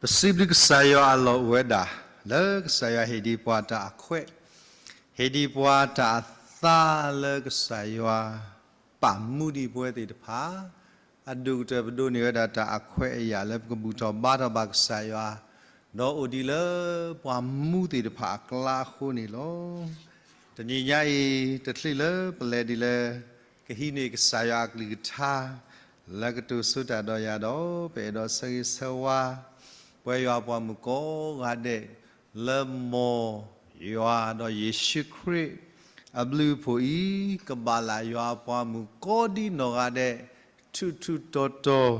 ပစံးဘျုးကစၢ်ယွၤအလီၢ်အိၣ်ဝဲဒၣ် လၢကစၢ်ယွၤဟ့ၣ်ဒံးပှၤတၢ်အခွဲး, ဟ့ၣ်ဒံးပှၤတၢ်အသါလၢကစၢ်ယွၤ ပာ်မူဒံးပဝဲသ့ၣ်တဖၣ်, အဒိၣ်ကတၢၢ်ပဒိးန့ၢ်ဝဲဒၣ်တၢ်အခွဲးအယာ်လၢပကဘူၣ်ထီၣ်ဘါထီၣ်ဘၣ်ကစၢ်ယွၤ, ဒီးအိၣ်ဒံးလၢပှၤမူသ့ၣ်တဖၣ်အကျါအဃိန့ၣ်လီၤ. တနံၤညါအံၤ တချုးလၢပလဲၤဒ်လဲၣ် ကဟံးန့ၢ်ကစၢ်ယွၤအကလုၢ်ကထါ လၢကတိၤဆိတၢ်ဒီးယၤဒီး ပအဲၣ်ဒိးဆၢဂ့ၤဆၢဝါ ပဝဲယွၤပှၤမုၣ်ကိးဂၤဒဲး လၢမ်ယွၤဒီးယ့ၣ်ၡူးခရံာ် အဘျုးအဖှိၣ်အံၤ ကဘၣ်လၢယွၤပှၤမုၣ်ကိးဒံနီၢ်ဂၤဒဲး ထူးထူးတီၤတီၤ,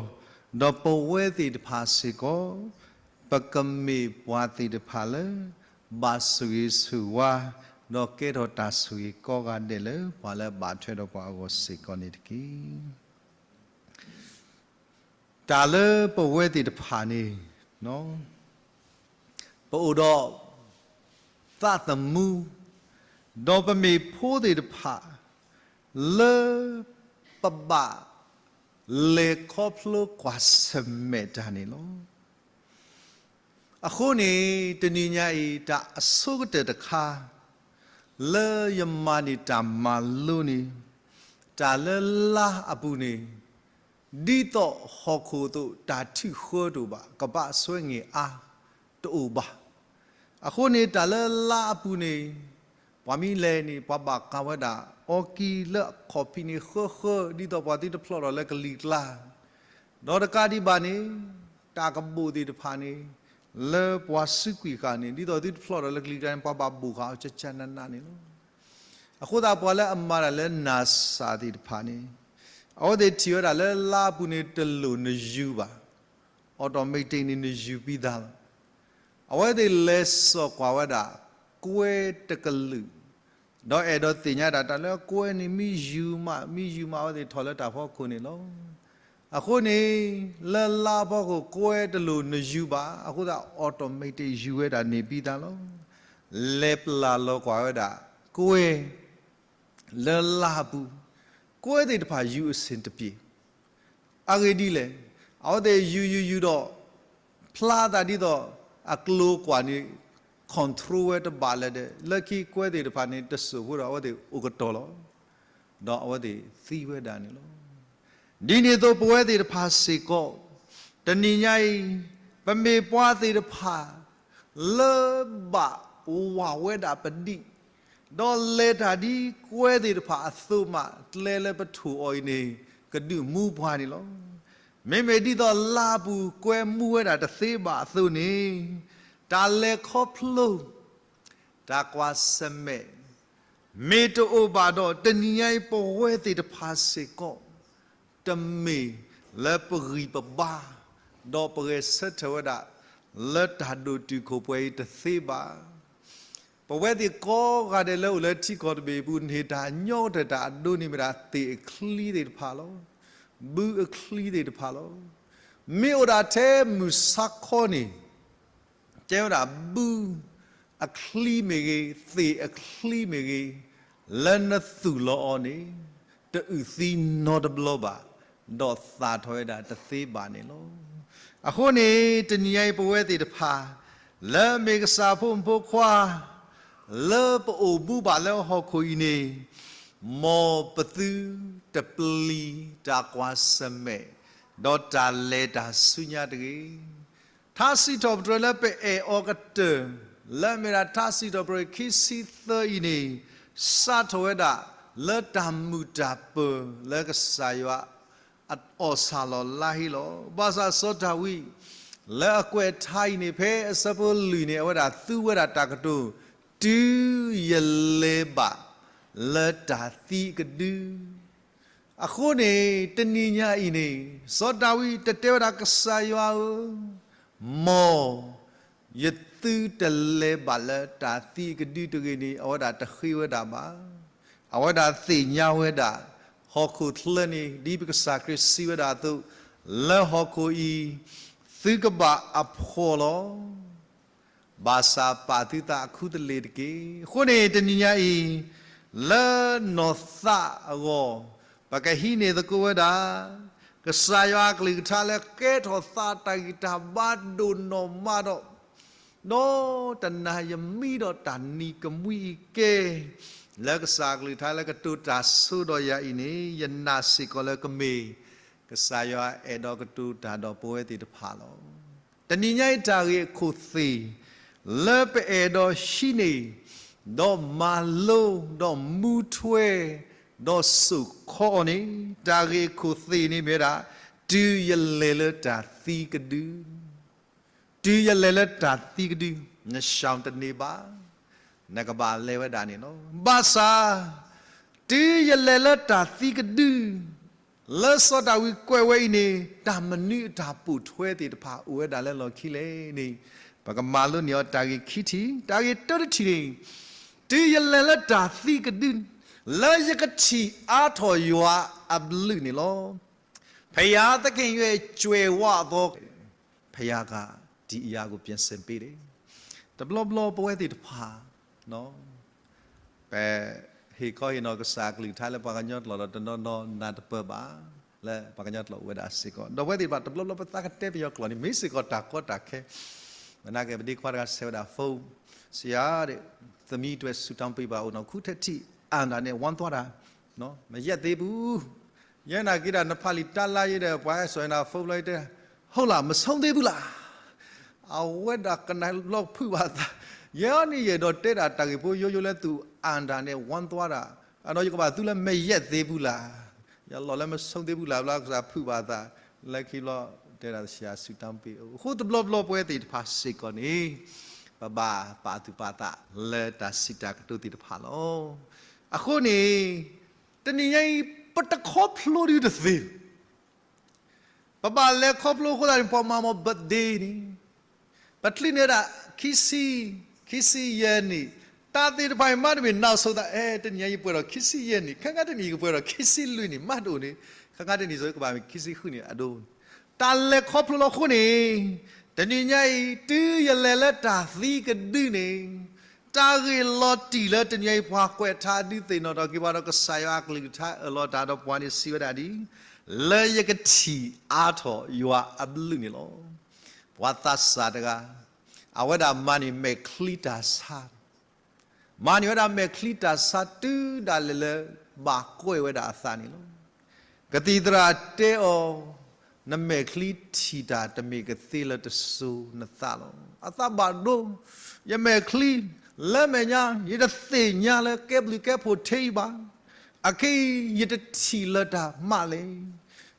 ဒီးပဝဲသ့ၣ်တဖၣ်စ့ၢ်ကီး ပကမ့ၢ်ပှၤသ့ၣ်တဖၣ်လၢ ဘၣ်ဆိၣ်ဂ့ၤဆိၣ်ဝါ ဒီးကဲထီၣ်တၢ်ဆိၣ်ဂ့ၤကိးဂၤဒဲးလၢ ပှၤလၢအဘၣ်ထွဲဒီးပှၤအဂီၢ်စ့ၢ်ကီးန့ၣ်တက့ၢ်. တၢ်လၢပဝဲသ့ၣ်တဖၣ်န့ၣ် ပအိၣ်ဒီး သးသမူ, ဒီးပမ့ၢ်ဖိသ့ၣ်တဖၣ် လၢပဘၣ်လဲၤခီဖျိကွၢ်ဆၢၣ်မဲာ်တၢ်န့ၣ်လီၤ. အဃိန့ၣ် တနံၤညါအံၤ တၢ်အဆိကတၢၢ်တခါ လၢယမၤန့ၢ်တၢ်မၤလိန့ၣ် တၢ်လၢလါအပူၤန့ၣ် ဒ်သိးဟီၣ်ခိၣ်အသိး တၢ်ထုးဃၢတအိၣ်ဘၣ်, ကဘၣ်ဆွဲငဲၤအါတအိၣ်ဘၣ်. အဃိန့ၣ် တၢ်လၢလါအပူၤန့ၣ် ပှၤမ့ၢ်လဲၤန့ၣ် ပှၤဘၣ်ကးဝဲဒၣ် အီကံလၢအခီၣ်ဖံးန့ၣ်ဃၢဃၢ ဒ်သိးပှၤသုတဖျီၣ်ထီၣ်လၢကလံၤကျါ, ဒီးတကးဒံးဘၣ်န့ၣ် တၢ်ကဘိၣ်သ့ၣ်တဖၣ်န့ၣ် လၢပှၤစုကွံာ်ဃာ်န့ၣ် ဒ်သိးသုတဖျီၣ်ထီၣ်လၢကလံၤကျါန့ၣ် ပှၤဘၣ်ဘိၣ်ဃာ်အီၤကကနးနးန့ၣ်လီၤ. အဃိသတး ပှၤလၢအမၤတၢ်လၢ NASA သ့ၣ်တဖၣ်န့ၣ် အဝဲသ့ၣ်ထံၣ်ဝဲဒၣ်လၢလါအပူၤန့ၣ် တလိၣ်နယူၤဘၣ်, automatic န့ၣ် နယူၤပံသးလီၤ. အဝဲသ့ၣ်လဲၤစိာ်ကွၢ်ဝဲဒၣ် ကွဲတကလုာ်, ဒီးအဲၣ်ဒိးသ့ၣ်ညါဒၣ်တၢ်လၢကွဲန့ၣ် မ့ၢ်ယူၤမး မ့ၢ်ယူၤမး အဝဲသ့ၣ်ထီၣ်လၢတၢ်ဖီခိၣ်န့ၣ်လီၤ. အဃိန့ၣ် လၢလါဖီခိၣ်ကွဲတလိၣ်နယူၤဘၣ်, အဃိသတး automatic ယူၤဝဲဒၣ်န့ၣ်ပံသးလီၤ. လဲၤပျၢ်လီၤကွၢ်ဝဲဒၣ် ကွဲ လၢလါအပူၤ, ကွဲသ့ၣ်တဖၣ်ယူၤအဆ့ၣ်တပျ့ၤ အဂ့ၢ်ဒ်လဲၣ်, အဝဲသ့ၣ်ယူၤယူၤယူၤဒီး ဖျါသးဒ်သိး အကျိၤကွၢ်န့ၣ် control ဝဲတဘၣ်လၢၤဒီး လၢခံကွဲသ့ၣ်တဖၣ်န့ၣ် တစိၢ်ဖိဒီး အဝဲသ့ၣ်အိၣ်ကတီၢ်လီၤ. ဒီးအဝဲသ့ၣ်သံဝဲဒၣ်န့ၣ်လီၤ. ဒ်န့ၣ်အသိးပဝဲသ့ၣ်တဖၣ်စ့ၢ်ကီး တနံၤညါအံၤ ပမ့ၢ်ပှၤသ့ၣ်တဖၣ် လၢဘၣ်ဝးဝဲဒၣ်ပဒံၣ် ဒီးလဲၤတၢ်ဒ်ကွဲသ့ၣ်တဖၣ်အသိးမး ကျဲလၢပထိၣ်အီၤအံၤန့ၣ် ကဒုးမူပှၤန့ၣ်လီၤ. မ့မ့ၢ်ဒ်သိးလါအပူၤကွဲမူဝဲဒၣ်တသ့ဘၣ်အသိးန့ၣ် တၢ်လဲၤခီဖျိ တၢ်ကွၢ်ဆၢၣ်မဲာ် မ့ၢ်တအိၣ်ဘၣ်ဒီး တနံၤညါအံၤပဝဲသ့ၣ်တဖၣ်စ့ၢ်ကီး တမ့ၢ်လၢပဂံၢ်ပဘါ ဒီးပဂဲၤဆၢထၢၣ်ဝဲဒၣ် လၢတၢ်ဒိၣ်တုာ်ခိၣ်ပှဲၤအံၤတသ့ဘၣ်. ပဝဲသ့ၣ်ကိးဂၤဒဲးလၢအိၣ်လၢထံကီၢ်တဘ့ၣ်အပူၤ န့ၢ်တၢ်ညီကတၢၢ်တၢ်အဒိန့ၣ်မ့ၢ်ဒၣ်သ့ၣ်အချံသ့ၣ်တဖၣ်လီၤ. ဘုအချံသ့ၣ်တဖၣ်လီၤ. မ့ၢ်အိၣ်ဒၣ်ထဲမုၢ်ဆါခီန့ၣ် တဲဝဲဒၣ်ဘုအချံမ့ၢ်ဂ့ၤ, သ့ၣ်အချံမ့ၢ်ဂ့ၤ, လၢနသူၣ်လီၤအီၤန့ၣ် တအုၣ်သံနီတဘျီဘၣ်, ဒီးသၣ်ထီၣ်ဝဲဒၣ်တသ့ဘၣ်န့ၣ်လီၤ. အဃိန့ၣ် တနံၤညါအံၤပဝဲသ့ၣ်တဖၣ် လၢမ့ၢ်ကစၢ်ဖိမုၣ်ဖိခွါ လၢပအိၣ်မူဘၣ်လၢဟီၣ်ခိၣ်အံၤန့ၣ် မ်ပသုတပျံၤတၢ်ကွၢ်ဆၢၣ်မဲာ် ဒီးတၢ်လဲၤတၢ်ဆူညါတဂ့ၤ. ထါစံးထီၣ်ပတြၢၤလၢပအဲၣ်အီၤကတၢၢ် လၢအမ့ၢ်ဒၣ်ထါစံးထီၣ်ပတြၢၤခံဆံသၢအံၤန့ၣ် စးထီၣ်ဝဲဒၣ်လၢတၢ်မုာ်တၢ်ပၢၤလၢကစၢ်ယွၤ အီၣ်ဆၣ်လီၤလါဟ့လီၤ. ဘၣ်ဆၣ်စီၤဒၤဝံး လၢအကွဲးထါအံၤန့ၣ် ဖဲအဆၢဖိလွံၢ်န့ၣ် အဝဲဒၣ်သူဝဲဒၣ်တၢ်ကတိၤ တုၤယလဲၤဘၣ်လၢတၢ်သံအကဒု အဃိန့ၣ် တနံၤညါအံၤန့ၣ် စီၤဒၤဝံးတတဲဝဲဒၣ် ကစၢ်ယွၤဧၢ, မ်ယသုတလဲၤဘၣ်လၢတၢ်သံအကဒုတဂ့ၤန့ၣ် အဝဲဒၣ်တဃ့ဝဲဒၣ်ဘၣ်. အဝဲဒၣ်သ့ၣ်ညါဝဲဒၣ် ဟီၣ်ခိၣ်ချၢန့ၣ် ဒ်ပကစၢ်ခရံာ်စံးဝဲဒၣ်အသိး, လၢဟီၣ်ခိၣ်အံၤ သုကဘၣ်အဖှီၣ်လီၤ. ဘၣ်ဆၣ်ပာ်သုသးအခုတလ့ၢ်တက့ၢ်. အဃိန့ၣ် တနံၤညါအံၤ လၢနီၢ်သးအဂီၢ် ပကဟံးန့ၢ်သကိးဝဲဒၣ် ကစၢ်ယွၤအကလုၢ်ကထါလၢကဲထီၣ်သးတၢ်ဂံၢ်တၢ်ဘါဒိၣ်နီၢ်မးဒီး, ဒီးတနၤယမံဒီးတၢ်နံၤကမှံအံၤကဲ, လၢကစၢ်အကလုၢ်ကထါလၢကတိၤတၢ်ဆိဒီးယၤအံၤန့ၣ် ယနာ်စ့ၢ်ကီးလၢကမ့ၢ် ကစၢ်ယွၤအဲၣ်ဒိးကတိၤတၢ်ဒီးပဝဲသ့ၣ်တဖၣ်လီၤ. တနံၤညါအံၤတၢ်ဂ့ၢ်အခိၣ်သ့ၣ် လၢပအဲၣ်ဒိးဟံးန့ၢ်, ဒီးမၤလိ, ဒီးမူထွဲ, ဒီးစိာ်ခီအီၤန့ၣ်, တၢ်ဂ့ၢ်အခိၣ်သ့ၣ်န့ၣ်မ့ၢ်ဝဲဒၣ်, တုၤယလဲၤလၢတၢ်သံကဒု, တုၤယလဲၤလၢတၢ်သံကဒု, နရှောင်တန့ၢ်ဘၣ်, နကဘၣ်လဲၤဝဲဒၣ်န့ၣ်လီၤ. ဘၣ်ဆၣ် တုၤယလဲၤလၢတၢ်သံကဒု လၢစီၤဒၤဝံးကွဲးဝဲအံၤန့ၣ် တၢ်မနုၤအတၢ်ပိာ်ထွဲသ့ၣ်တဖၣ်အိၣ်ဝဲဒၣ်လၢလီၢ်ခံလဲၣ်န့ၣ်, ပကမၤလိန့ၢ်အီၤတၢ်ဂ့ၢ်ခံထံၣ်, တၢ်ဂ့ၢ်တၢတထံၣ်န့ၣ်, တုၤယလဲၤလၢတၢ်သံကဒု, လၢယကထံၣ်အါထီၣ်ယွၤအဘျုးန့ၣ်လီၤ. ဘုရားသခင်ရဲ့ကြွယ်ဝသော, ဘုရားက ဒီအရာကို ပြင်ဆင်ပေးတယ်. တဘျီဘျီပဝဲသ့ၣ်တဖၣ် ပဟ့ၣ်ခီဟ့ၣ်နီၤကစၢ်အကလုၢ်ကထါလၢပှၤကညီကျိာ်ဒီးတနီၤနီၤနၢ်တပၢၢ်ဘၣ် လၢပှၤကညီကျိာ်အိၣ်ဝဲဒၣ်စ့ၢ်ကီး, ဒီးပဝဲသ့ၣ်တဖၣ်တဘျီဘျီပသးကတဲပယီၤကျိာ်န့ၣ် မ့ၢ်စ့ၢ်ကီးတၢ်ကီတၢ်ခဲ, မနၤက့ၤပဒ့ခွါတဂၤဆဲးဝဲဒၣ် phone, ဆရာ, သမီးအတွက်ဆုတောင်းပေးပါဦးနော်, အခုထက်ထိ အန္တာနဲ့ ဝမ်းသွားတာ မရပ်သေးဘူး. ယဲနာ်က့ၤဒၣ် နဖးလံာ်တၢ်လါယဲဒီး ပှၤဟဲစိာ်နၤ phone ဘျီယတဲ, ဟုတ်လား, မဆုံးသေးဘူးလား. အဝဲဒၣ်ကနၣ်ဘျီဖုးဘၣ်သး, ယဲန့ၣ်ယအဲၣ်ဒိးတဲဒၣ်တၢ်ဂ့ၢ်ဖိယိယိလၢသူၣ် အန္တာနဲ့ ဝမ်းသွားတာ, အဒီးယကဘၣ်သူလၢ မရပ်သေးဘူးလား, ယလီၢ်လၢ မဆုံးသေးဘူးလား ဘျီကစၢ်ဖုးဘၣ်သး, လၢခံဘျီတဲဒၣ် ဆရာဆုတောင်းပေး, အဃိတဘျီဘျီပဝဲသ့ၣ်တဖၣ်စ့ၢ်ကီးန့ၣ် ပဘၣ်ပာ်သူၣ်ပာ်သးလၢတၢ်စံးတၢ်ကတိၤသ့ၣ်တဖၣ်လီၤ. အဃိန့ၣ် တနံၤညါအံၤ ပတခီဖျိဒုတသ့, ပဘၣ်လဲၤခီဖျိအဃိသတးန့ၣ် ပှၤမၤမီၢ် birthday န့ၣ်, ပချံန့ၢ်ဝဲဒၣ် ခံဆံ, ခံဆံယဲၢ်နံၣ်, တၢ်သ့ၣ်တဖၣ်အံၤမးတမ့ၢ် နောက်ဆုံးသး, အဲ တနံၤညါအံၤပှဲၤဒီးခံဆံယဲၢ်နံၣ်, ခဲခါတနံၤကပှဲၤဒီးခံဆံလွံၢ်နံၣ် မးတအိၣ်န့ၣ်, ခဲခါတနံၤစိကဘၣ်မ့ၢ်ခံဆံဃုနံၣ်အဒိ, တၢ်လဲၤခီဖျိလီၤအဃိန့ၣ်, တနံၤညါအံၤ တုၤယလဲၤလၢတၢ်သံကဒုန့ၣ်, တၢ်ဂ့ၢ်လီၤတံၢ်လၢတနံၤညါအံၤ ပှၤကွဲးထါဒုးသ့ၣ်နီၣ်ထီၣ်က့ၤပှၤဒီး ကစၢ်ယွၤအကလုၢ်ကထါအၢၣ်လီၤတၢ်ဒီးပှၤန့ၣ်စံးဝဲဒၣ်ဒ်အံၤ, လၢယကထံၣ်အါထီၣ်ယွၤအဘျုးန့ၣ်လီၤ. ပှၤသးစၢ်တဂၤ, အဝဲဒၣ်မၤန့ၢ်မဲာ်ချံတၢ်ဆါ မၤန့ၢ်ဝဲဒၣ်မဲာ်ချံတၢ်ဆါတုၤဒၣ်လဲာ်လၢဘၣ်ကွဲးဝဲဒၣ်အသးန့ၣ်လီၤ. ကသံၣ်သရၣ်တဲအီၤ, နမဲာ်ချံထံၣ်တၢ်တမ့ၢ်ကသ့လၢတစိၤနသးလီၤ. အသးဘၣ်ဒိ, ယမဲာ်ချံ, လၢမဲာ်ညါ ယတသ့ၣ်ညါလၢကဲဘျုးကဲဖှိၣ်ထဲအံၤဘၣ်. အခဲအံၤ ယတထံၣ်လၢၤတၢ်မးလဲၣ်.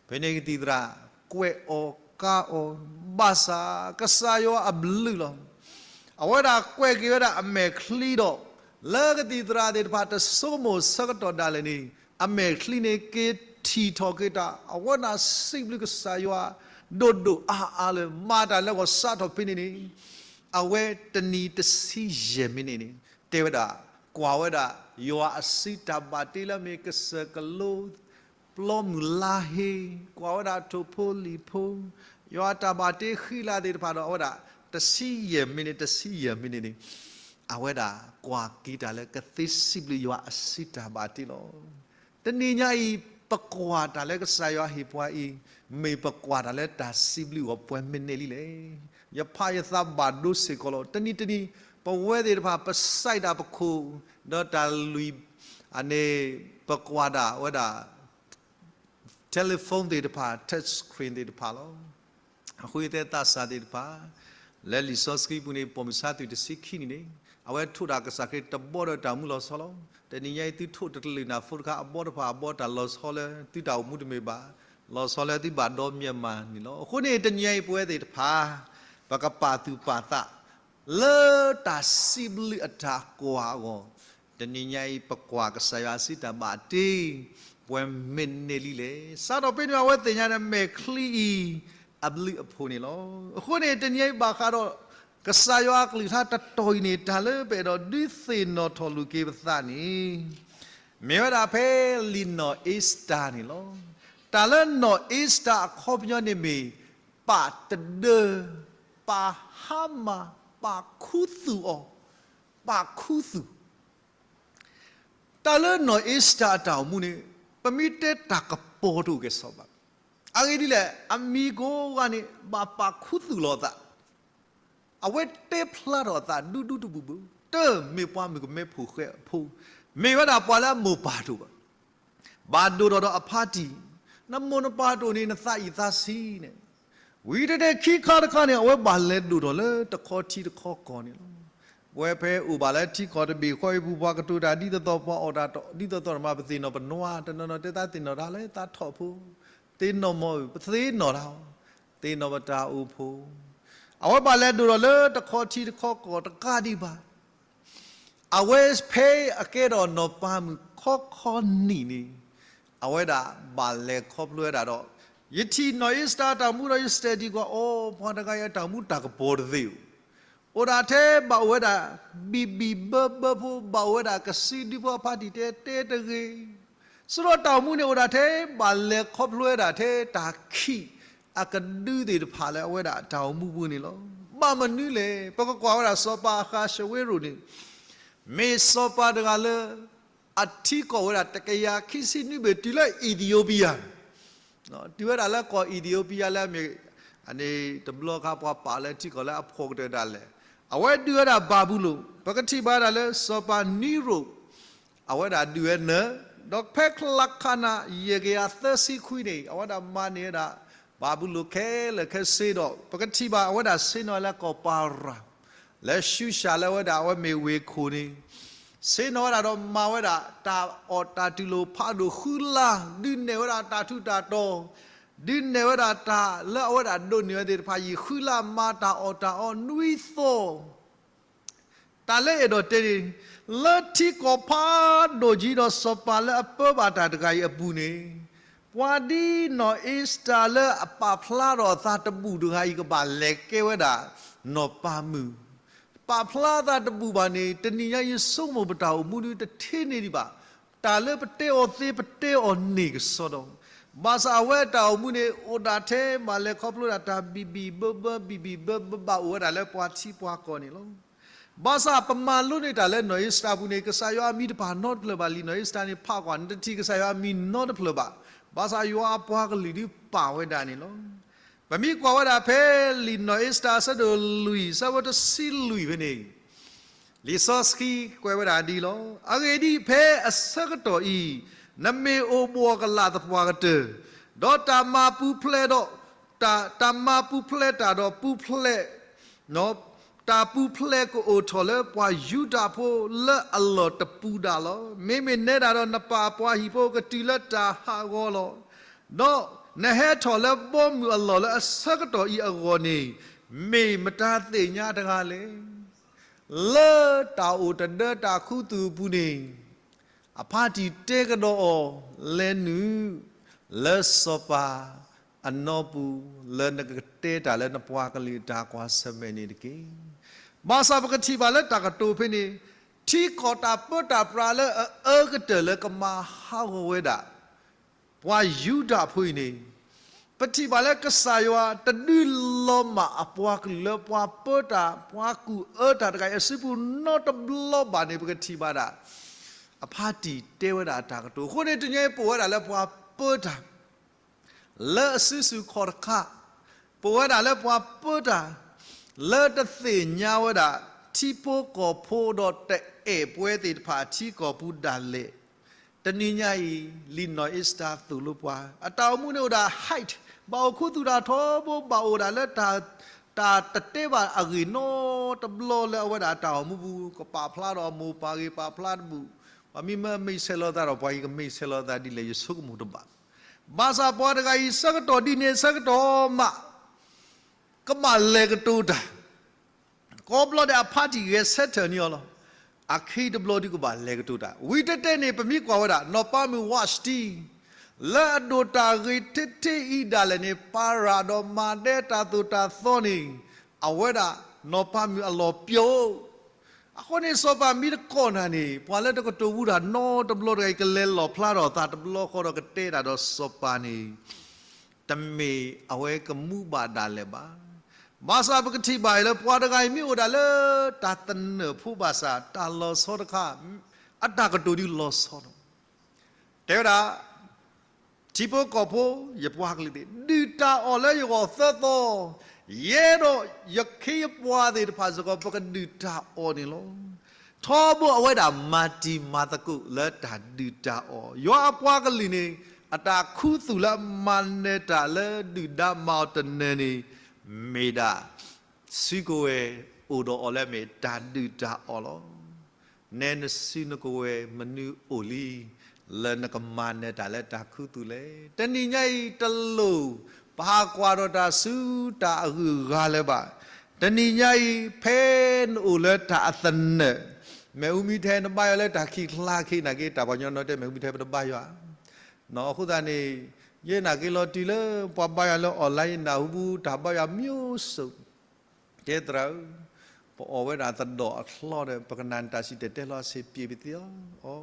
ဖဲန့ၣ်ကသံၣ်သရၣ်ကွဲးအီၤကါအီၤ, ဘၣ်ဆၣ်ကစၢ်ယွၤအဘျုးလီၤ. အဝဲဒၣ်ကွဲးက့ၤဝဲဒၣ်အမဲာ်ချံဒီး, လၢကသံၣ်သရၣ်သ့ၣ်တဖၣ်တဆိကမိၣ်ဆၢကတီၢ်ဒၣ်လဲာ်န့ၣ်, အမဲာ်ချံန့ၣ်က့ၤထံၣ်ထီၣ်က့ၤတၢ်, အဝဲဒၣ်စံးဘျုးကစၢ်ယွၤဒိၣ်ဒိၣ်အါအါလၢ မၤတၢ်လၢဂီၤစးထီၣ်ဖဲန့ၣ်န့ၣ်, အဝဲတနံၤတဆံယဲၢ်မံးနံးန့ၣ်, တဲဝဲဒၣ်, ကွၢ်ဝဲဒၣ်ယွၤအစုတၢ်ဘၣ်တ့လၢအမ့ၢ်ကစၢၢ်ကလိ ပျီမုၢ်လါဟ့, ကွၢ်ဝဲဒၣ်ထိၣ်ဖိလံာ်ဖိ, ယွၤအတၢ်ဘၣ်တ့ဃံလၤသ့ၣ်တဖၣ်ဒီး အဝဲဒၣ်တဆံယဲၢ်မံးနံး, တဆံယဲၢ်မံးနံးန့ၣ်, အဝဲဒၣ်ကွၢ်က့ၤတၢ်လၢကသ့စံးဘျုးယွၤအစုတၢ်ဘၣ်တ့လီၤ. တနံၤညါအံၤ ပကွၢ်တၢ်လၢကစၢ်ယွၤဟ့ၣ်ပှၤအံၤ, မ့ၢ်ပကွၢ်တၢ်လၢတၢ်စံးဘျုးအီၤပှဲၤမံးနံးလံလဲၣ်. ယဖးယသးဘၣ်ဒိစ့ၢ်ကီးလီၤ. တနံၤတနံၤ ပဝဲသ့ၣ်တဖၣ် ပစဲးဒၣ်ပခိၣ်, ဒီးတၢ်လွံၢ် အန့ၣ် ပကွၢ်ဒၣ်ဝဲဒၣ် telephone သ့ၣ်တဖၣ်, touch screen သ့ၣ်တဖၣ်လီၤ. အဃိသတးသးစၢ်သ့ၣ်တဖၣ်, လၢလံာ်စီဆှံပူၤန့ၣ် ပိာ်မုၣ်ဆါသွံၣ်တဆံခံနံၣ်န့ၣ်, အဝဲထိးတၢ်ကစၢ်ခရံာ်တဘီဒီးတၢ်မူလီၤဆီလီၤ. တနံၤညါအံၤသုထိးတကလုာ်နၢ်ဖိတခါ အဘီတဖၣ်အဘီတၢ်လီၤဆီလၢသုတၢ်အိၣ်မူတမ့ၢ်ဘၣ်, လီၤဆီလၢသုဘၣ်ဒီမၠဲးမးန့ၣ်လီၤ. အဃိန့ၣ် တနံၤညါအံၤပဝဲသ့ၣ်တဖၣ် ပကပာ်သူၣ်ပာ်သး လၢတၢ်စံးဘျုးအတၢ်ကွၢ်အဂီၢ်, တနံၤညါအံၤ ပကွၢ်ကစၢ်ယွၤအစုတၢ်ဘၣ်တ့ ပှဲၤမံးနံးလံလဲၣ်. စးထီၣ်ဖဲန့ၣ် အဝဲသ့ၣ်ညါဒီးမဲာ်ချံအံၤ အဘျုးအဖှိၣ်န့ၣ်လီၤ. အဃိန့ၣ် တနံၤအံၤဘၣ်ဃးဒီး ကစၢ်ယွၤအကလုၢ်ကထါတတီၤအံၤန့ၣ် တၢ်လၢပအဲၣ်ဒိးဒုးသ့ၣ်နီၣ်ထီၣ်လိာ်က့ၤပသးန့ၣ် မ့ၢ်ဝဲဒၣ်ဖဲလံာ်နီၢ်အ့စတၢၤန့ၣ်လီၤ. တၢ်လၢနီၢ်အ့စတၢၤအခီပညီန့ၣ်မ့ၢ် ပာ်တဒၢ, ပာ်ဟါမၢ်, ပာ်ခူသူၣ်အီၤ, ပာ်ခူသူၣ်. တၢ်လၢနီၢ်အ့စတၢၤအတၢ်အိၣ်မူန့ၣ် ပမ့ၢ်တဲတၢ်ကပီၤတအိၣ်ကဲၣ်ဆိးဘၣ်. အဂ့ၢ်ဒ်လဲၣ်, အမံၤကိးဂၤန့ၣ် ဘၣ်ပာ်ခူသူၣ်လီၤအသး, အဝဲတဲဖျါထီၣ်အသးဒူဒူတဘူၣ်ဘူၣ်, တမ့ၢ်ပှၤမုၣ်ကမဲဖိဃဲဖိ, မ့ၢ်ဝဲဒၣ်ပှၤလၢအမိၢ်ပၢ်တအိၣ်ဘၣ်, ဘၣ်ဒိၣ်ထီၣ်ဒီးအဖါတံၢ်, နမိၢ်နပၢ်တအိၣ်န့ၣ် နသးအံၣ်သးဆံးန့ၣ်, ဝံၤတတဲခံခါတခါန့ၣ် အဝဲဘၣ်လဲၤဒိၣ်ထီၣ်လၢတခီထံတခီကီၢ်န့ၣ်လီၤ. ပဝဲဖဲအိၣ်ဘၣ်လၢထံကီၢ်တဘ့ၣ်ဃီအံၤပူၤ ပှၤကတိၤတၢ်ဒ်သိးသိး ပှၤအီၣ်တၢ်ဒ်သိးသိးမး ပသ့ၣ်နီၣ်ပနွါ, တနီၤနီၤတဲသးသ့ၣ်နီၣ်တၢ်လၢသးထီၣ်ဖိ, သ့ၣ်နီၣ်မီၢ်ဧၢ, ပသ့ၣ်နီၣ်တၢ်, သ့ၣ်နီၣ်ပတၢ်အိၣ်ဖှိၣ်, အဝဲဘၣ်လဲၤဒိၣ်ထီၣ်လၢတခီထံတခီကီၢ်တကးဒံးဘၣ် အဝဲဖဲအကဲထီၣ်နီၢ်ပၤမုၣ်ခီခီနံၣ်န့ၣ်, အဝဲဒၣ်ဘၣ်လဲၤခီဖျိဝဲဒၣ်ဒီး, ယထံၣ်နီၢ်အ့စတၢၤအတၢ်အိၣ်မူဒီး ယ study ကွၢ်အီၤ ပှၤတဂၤအံၤအတၢ်အိၣ်မူတၢ်ကပီၤတသ့ဧိၤ, အိၣ်ဒၣ်ထဲဘၣ်အိၣ်ဝဲဒၣ် ဘံၣ်ဘံၣ်ဘၢဘၢဖိ, ဘၣ်အိၣ်ဝဲဒၣ်ကစံဒုဖိ, အဖါတံၢ်တဲတဲတဂ့ၤ, ဆၢဒီးတၢ်အိၣ်မူန့ၣ်အိၣ်ဒၣ်ထဲဘၣ်လဲၤခီဖျိဝဲဒၣ်ထဲတၢ်ခံးအကဒုသ့ၣ်တဖၣ်လၢအဝဲဒၣ်အတၢ်အိၣ်မူပူၤန့ၣ်လီၤ. ဘၣ်မနုၤလဲၣ်, ပကကွၢ်ဝဲဒၣ်စီၤပၤအဃးၡဝ့ရိၣ်န့ၣ်, မ့ၢ်စီၤပၤတဂၤလၢ အထံကီၢ်ဝဲဒၣ်တကယၤခံဆံနွံဘ့ၣ်တုၤလၢ Ethiopia, တုၤဝဲဒၣ်လၢကီၢ် Ethiopia လၢအမ့ၢ်, အန့ၣ်တဘျီခါပှၤပာ်လၢထံကီၢ်လၢအဖှီၣ်ကတၢၢ်ဒၣ်လဲာ်, အဝဲဒုးဝဲဒၣ်ဘၤဘူလိၣ်, ပကထံၣ်ဘၣ်ဒၣ်လၢစီၤပၤနံရိၣ်, အဝဲဒၣ်ဒုးဝဲနၢၤ, ဒီးဖဲချါခါနၤ ယဲၢ်ကယၤသၢဆံခွံန့ၣ် အဝဲဒၣ်မၤန့ၢ်ဝဲဒၣ် ဘၤဘူလိၣ်ခဲလၢာ်ခဲဆ့ဒီး ပကထံၣ်ဘၣ်အဝဲဒၣ်ဆ့ၣ်နီၤဝဲလၢကီၢ်ပၤရၤ လၢၡူၡၣ်လၢအဝဲဒၣ်အဝဲမ့ၢ်ဝ့ၢ်ခိၣ်န့ၣ်, ဆ့ၣ်နီၤဝဲဒၣ်ဒီးမၤဝဲဒၣ်တၢ်အီၣ်တၢ်တူၢ်လိာ်ဖးဒိၣ်ဃုလါ, ဒုးနဲၣ်ဝဲဒၣ်တၢ်ထူးတၢ်တီၤ, ဒုးနဲၣ်ဝဲဒၣ်တၢ်လၢအဝဲဒၣ်ဒိးန့ၢ်ဝဲသ့ၣ်တဖၣ်အံၤ ဃုလါမၤတၢ်အီၣ်တၢ်အီနွံသီ တၢ်လၢအဲၣ်ဒိးတဲန့ၣ်, လၢထံကီၢ်ဖးဒိၣ်ကံဒီးစီၤပၤလၢအပၢဘၣ်တၢ်တဂၤအံၤအပူၤန့ၣ်, ပှၤဒ်နီၢ်အ့စတၢၤလၢအပာ်ဖျါထီၣ်အသးတဘူၣ်တဂၤအံၤ ကဘၣ်လဲၤကဲဝဲဒၣ်နီၢ်ပၤမုၣ်, ပာ်ဖျါအသးတဘူၣ်ဘၣ်န့ၣ် တနံၤညါအံၤဆိကမိၣ်ပတၢ်အိၣ်မူဒုးတထ့န့ၢ်ဒံးဘၣ်, တၢ်လၢပတဲအီၤသ့ပတဲအီၤန့ၢ်ကစီဒီ, ဘၣ်ဆၣ်အဝဲအတၢ်အိၣ်မူန့ၣ် အိၣ်ဒၣ်ထဲဘၣ်လဲၤခီဖျိဒၣ်တၢ်ဘံၣ်ဘံၣ်ဘၢဘၢ ဘံၣ်ဘံၣ်ဘၢဘၢဘၣ်အိၣ်ဝဲဒၣ်လၢပှၤထံပှၤကီၢ်န့ၣ်လီၤ. ဘၣ်ဆၣ်ပမၤလိန့ၢ်တၢ်လၢနီၢ်အ့စတၢၤအပူၤန့ၣ် ကစၢ်ယွၤအမံၤတဖၣ်နီတဖျၢၣ်ဘၣ်, လံာ်နီၢ်အ့စတၢၤန့ၣ်ဖးကွၢ် နတထံၣ်ကစၢ်ယွၤအမံၤနီတဖျၢၣ်ဘၣ်, ဘၣ်ဆၣ်ယွၤအပှၤကလုာ်ဒုးပာ်ဝဲဒၣ်န့ၣ်လီၤ. ပမ့ၢ်ကွၢ်ဝဲဒၣ်ဖဲလံာ်နီၢ်အ့စတၢၤအဆၢဒိၣ်လွံၢ် အဆၢဖိတဆံလွံၢ်ဖဲန့ၣ်, လံာ်စီဆှံကွဲးဝဲဒၣ်ဒ်လီၤ. အဂ့ၢ်ဒ်အံၤ, ဖဲအဆၢကတီၢ်အံၤ, နမ့ၢ်အိၣ်ဘှီၣ်ကလာ်သပှၢ်ကတၢၢ်, ဒီးတၢ်မၤပူၤဖျဲးဒီး, တၢ်, တၢ်မၤပူၤဖျဲးတၢ်ဒီးပူၤဖျဲး, တၢ်ပူၤဖျဲးကအိၣ်ထီၣ်လၢပှၤယူဒၤဖိလၢအလီၢ်တပူၤဒၣ်လီၤ. မ့မ့ၢ်နဲဒၣ်ဒီးနပၢ်အပှၤဟံၣ်ဖိကတုၤလၢတၢ်ဟးဂီၤလီၤ. ဒီးနဟဲထီၣ်လၢဘီမုၢ်အလီၢ်လၢအဆၢကတီၢ်အံၤအဂီၢ်န့ၣ်, မ့ၢ်မတၤသ့ၣ်ညါတဂၤလဲၣ်. လၢတၢ်အိၣ်တဒၢတၢ်ခူသူၣ်အပူၤန့ၣ်, အဖါတံၢ်တဲကဒီးအီၤ, လဲၤနုာ်လၢစီၤပၤအနီပူၤ, လၢနကတဲတၢ်လၢနပှၤကလုာ်အတၢ်ကွၢ်ဆၢၣ်မဲာ်န့ၣ်တက့ၢ်. ဘၣ်ဆၣ်ပကထံၣ်ဘၣ်လၢတၢ်ကတိၤဖဲန့ၣ်, ထံကီၢ်တၢ်ပၢတၢ်ပြးလၢအအၢကတၢၢ်လၢကမၤဟးဂီၤဝဲဒၣ် ပှၤယူဒၤဖိအံၤန့ၣ်, ပထံၣ်ဘၣ်လၢကစၢ်ယွၤတဒုးလီၤမၢ်အပှၤကလုာ်လၢပှၤပၢတၢ် ပှၤကူၣ်အၢတၢ်တဂၤအံၤအစုပူၤနီတဘျီဘၣ်န့ၣ် ပကထံၣ်ဘၣ်ဒၣ် အဖါတံၢ်တဲဝဲဒၣ်အတၢ်ကတိၤ. အဃိန့ၣ် တနံၤအံၤပအိၣ်ဝဲဒၣ်လၢပှၤပၢတၢ် လၢအစုဆူၣ်ခီၣ်တခါ, ပဝဲဒၣ်လၢပှၤပၢတၢ် လၢတသ့ၣ်ညါဝဲဒၣ် ထံဖိကီၢ်ဖိဒီးတအဲၣ်ပှဲၤသ့ၣ်တဖၣ်အထံကီၢ်ပူၤဒၣ်လဲာ်, တနံၤညါအံၤ လံာ်နီၢ်အ့စတၢၤသိၣ်လိပှၤ အတၢ်အိၣ်မူန့ၣ်အိၣ်ဒၣ် hide, ဘၣ်အိၣ်ခူသူၣ်တၢ်ထီဘိ ဘၣ်အိၣ်ဒၣ်လၢတၢ်, တၢ်တတဲဘၣ်အဂ့ၢ်နီတဘျီလၢအဝဲဒၣ်အတၢ်အိၣ်မူပူၤ ကပာ်ဖျါဒီးအမိၢ်ပၢ်ဂ့ၤ ပာ်ဖျါတဘူၣ်, ပှၤမ့ၢ်မၢမ့ၢ်ဆဲးလီၤသးဒီးပှၤအံၤကမ့ၢ်ဆဲးလီၤသးဒ်လဲၣ် ယဆိကမိၣ်တဘၣ်. ဘၣ်ဆၣ်ပှၤတဂၤအံၤဆၢကတီၢ်ဒ်န့ၣ်ဆၢကတီၢ်မး ကဘၣ်လဲၤကတိၤတၢ် ကိးဘျီဒဲးအဖါတံၢ်ဂဲၤဆၢထၢၣ်န့ၢ်အီၤလီၤ. အခံတဘျီဒုးကဘၣ်လဲၤကတိၤတၢ် ဝံၤတတဲန့ၣ် ပမ့ၢ်ကွၢ်ဝဲဒၣ် နီၢ်ပၤမုၣ်ဝးစတံ လၢအဒိၣ်တၢ်ဂ့ၤထဲထဲအံၤဒၣ်လဲာ်န့ၣ် ပၤရၤဒီးမၤဒဲတၢ်သိၣ်တၢ်သီန့ၣ် အဝဲဒၣ်နီၢ်ပၤမုၣ်အလီၢ်ပျိ အဃိန့ၣ် စီၤပၤမ့ၢ်တကိးနၤန့ၣ် ပှၤလၢတကတိၤဘူးတၢ်နီတဘျီတဂၤအံၤ ကလဲၤလီၣ်ဖျါထီၣ်သးတဘျီဃီဒီးကတဲတၢ်ဒီးစီၤပၤန့ၣ် တမ့ၢ်အဝဲကမူဘၣ်ဒၣ်လဲာ်ဘၣ်. ဘၣ်ဆၣ်ပကထံၣ်ဘၣ်အံၤလၢပှၤတဂၤအံၤမ့ၢ်အိၣ်ဒၣ်လၢတၢ်သနၢၣ်ဖိဘၣ်ဆၣ် တၢ်လီၤဆီတခါ အတၢ်ကတိၤဒုးလီၤဆီလီၤ. တဲဝဲဒၣ် ထံဖိကီၢ်ဖိ ယပှၤကလုာ်သ့ၣ် ဒုၣ်တၢ်အီၣ်လၢယဂီၢ်သၢသီ, ယဲဒီးယခ့ယပှၤသ့ၣ်တဖၣ်စ့ၢ်ကီး ပကဒုၣ်တၢ်အီၣ်န့ၣ်လီၤ. ထီဘိအဝဲဒၣ်မၤတံၤမၤသကိးလၢတၢ်ဒုၣ်တၢ်အီၣ်, ယွၤအပှၤကလုာ်န့ၣ် အတၢ်ခူသူၣ်လၢအမၤနၢၤတၢ်လၢဒုၣ်ဒါမၤအီၤတနၢၤန့ၣ် မ့ၢ်ဒၣ် စုကဝဲၤအိၣ်ဒီးအီၤလၢအမ့ၢ်တၢ်ဒုၣ်တၢ်အီၣ်လီၤ. နဲနစုနကဝဲၤမနုၤအိၣ်လံ လၢနကမၤနၢၤတၢ်လၢတၢ်ခူသူၣ်လဲၣ်. တနံၤညါအံၤတလိၣ် ပဟးကွၢ်ဒီးတၢ်ဆူတၢ်အဂုၤအဂၤလၢၤဘၣ်. တနံၤညါအံၤ ဖဲနအိၣ်လၢတၢ်အသနၢၣ်, မ့ၣ်အူမံထဲနဘါယွၤလၢတၢ်ခံးကျါခံးနာ်က့ တၢ်ပှၤကညီနီတဲ မ့ၣ်အူမံထဲပတဘါယွၤ အဃိသတးန့ၣ် ယဲနာ်က့လီၤတုၤလၢပှၤဘါယွၤလၢ online နၢ်ဟူဘူးတၢ်ဘါယွၤ မျိုးစုံ တဲသရၣ်ဧၢ, ပအီၣ်ဝဲဒၣ်သဒီၣ်အချီဒီး ပကနၣ်နတၢ်စံၣ်တဲၤတဲလီၤ အဆင်ပြေပသ့လီၤ. အီ,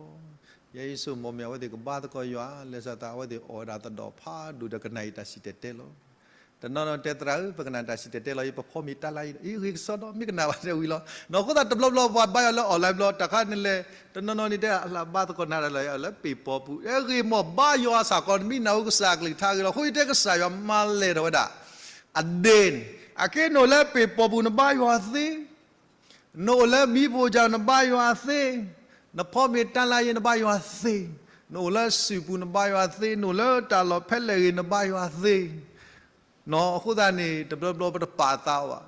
ယဲယဆိကမိၣ်မ့ၢ်အဝဲသ့ၣ်ကဘါသကိးယွၤ လၢစးသးအဝဲသ့ၣ်အီၣ်ဝဲဒၣ်သဒီၣ်ဖးဒိၣ်ဒီးကနၣ်ယတၢ်စံၣ်တဲၤတဲလီၤ. တနီၤနီၤတဲသရၣ်ဧၢ ပကနၣ်တၢ်စံၣ်တဲၤတဲလီၤ ယပဖီမ့ၢ်တၢ်လၢယအံၤ ဂ့ၤကစီဒီ မ့ၢ်ကနၣ်ဘၣ်တဲဝံၤလီၤ. နီၢ်အဃိသတးတဘျီဘျီပှၤဘါယွၤလၢ online ဘျီ တၢ်ခါန့ၣ်လဲၣ် တနီၤနီၤန့ၣ်တဲအလၢဘါသကိးနၤဒၣ်လၢ လၢပ့ၤပီပူၤ အဲဂ့ၢ်မ့ၢ်ဘါယွၤစ့ၢ်ကီး နမ့ၢ်နၢ်ဟူကစၢ်အကလုၢ်ကထါဂ့ၤလီၤ. အဃိယတဲကစၢ်ယွၤမၤလဲၢ်ထီၣ်ဝဲဒၣ် အဒ့န့ၣ် အက့နအိၣ်လၢပ့ၤပီပူၤနဘါယွၤသ့, နအိၣ်လၢမံဖိကၢ်နဘါယွၤသ့, နဖီမ့ၢ်တၢ်လၢယနဘါယွၤသ့, နအိၣ်လၢစုပူၤနဘါယွၤသ့, နအိၣ်လၢတၢ်လီၢ်ဖဲလဲၣ်ဂ့ၤနဘါယွၤသ့ နီၢ်အဃိသတးန့ၣ် တဘျီဘျီပတပာ်သးဘၣ်.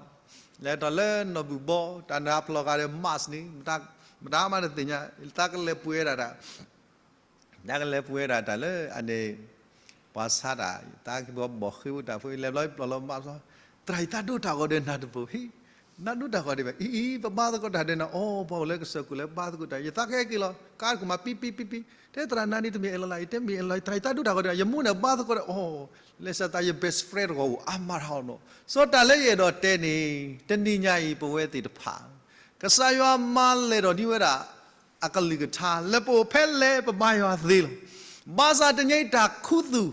လဲၤထီၣ်လၢနီၢ်ဘူၣ်ဘီ တၢ်နၢ်ဖျီၣ်ဃာ်ဒီး mask န့ၣ် မတၤမးတသ့ၣ်ညါ သးကလဲၤပှ့ၤဝဲဒၣ်တၢ် တၢ်ကလဲၤပှ့ၤဝဲဒၣ်တၢ်လၢအန့ၣ် ပှၤဆါတၢ် သးကဘီၣ်ဃ့ဝဲတၢ်ဖိ လဲၤဘျီပျီလီၤ mask သရၣ် ယသးဒိၣ်တၢ်ဂီၤဒီးနၤတဘိဟံၣ် နဒိၣ်တၢ်ဂီၤဒံးဘၣ် အံၤအံၤ ပဘါသကိးတၢ်ဒီးနၤ အိ ပှၤအိၣ်လၢကစၢၢ်ခိၣ်လၢဘါသကိးတၢ် ယသးကဟဲက့ၤလီၤ ကါတခိၣ်မး ပံပံပံပံ တဲသရၣ်နၤန့ၣ်တမ့ၢ်အဲၣ်လီၤလၢ ယတဲမ့ၢ်အဲၣ်လီၤ သရၣ် ယသးဒိၣ်တၢ်ဂီၤဒီး ယမိၢ်န့ၣ်ဘါသကိးဒီး အိ လဲၤစးသးယ best friend တဂီၤအိၣ်အါမးထီၣ်နီၤ စီၤတၢ်လၢယအဲၣ်ဒိးတဲန့ၣ် တနံၤညါအံၤပဝဲသ့ၣ်တဖၣ် ကစၢ်ယွၤမၤလဲၢ်ထီၣ်ဒံးဝဲဒၣ် အကလုၢ်ကထါ လၢပအိၣ်ဖဲလဲၣ်ပဘါယွၤသ့လီၤ. ဘၣ်ဆၣ်တနံၤညါအံၤတၢ်ခူသူၣ်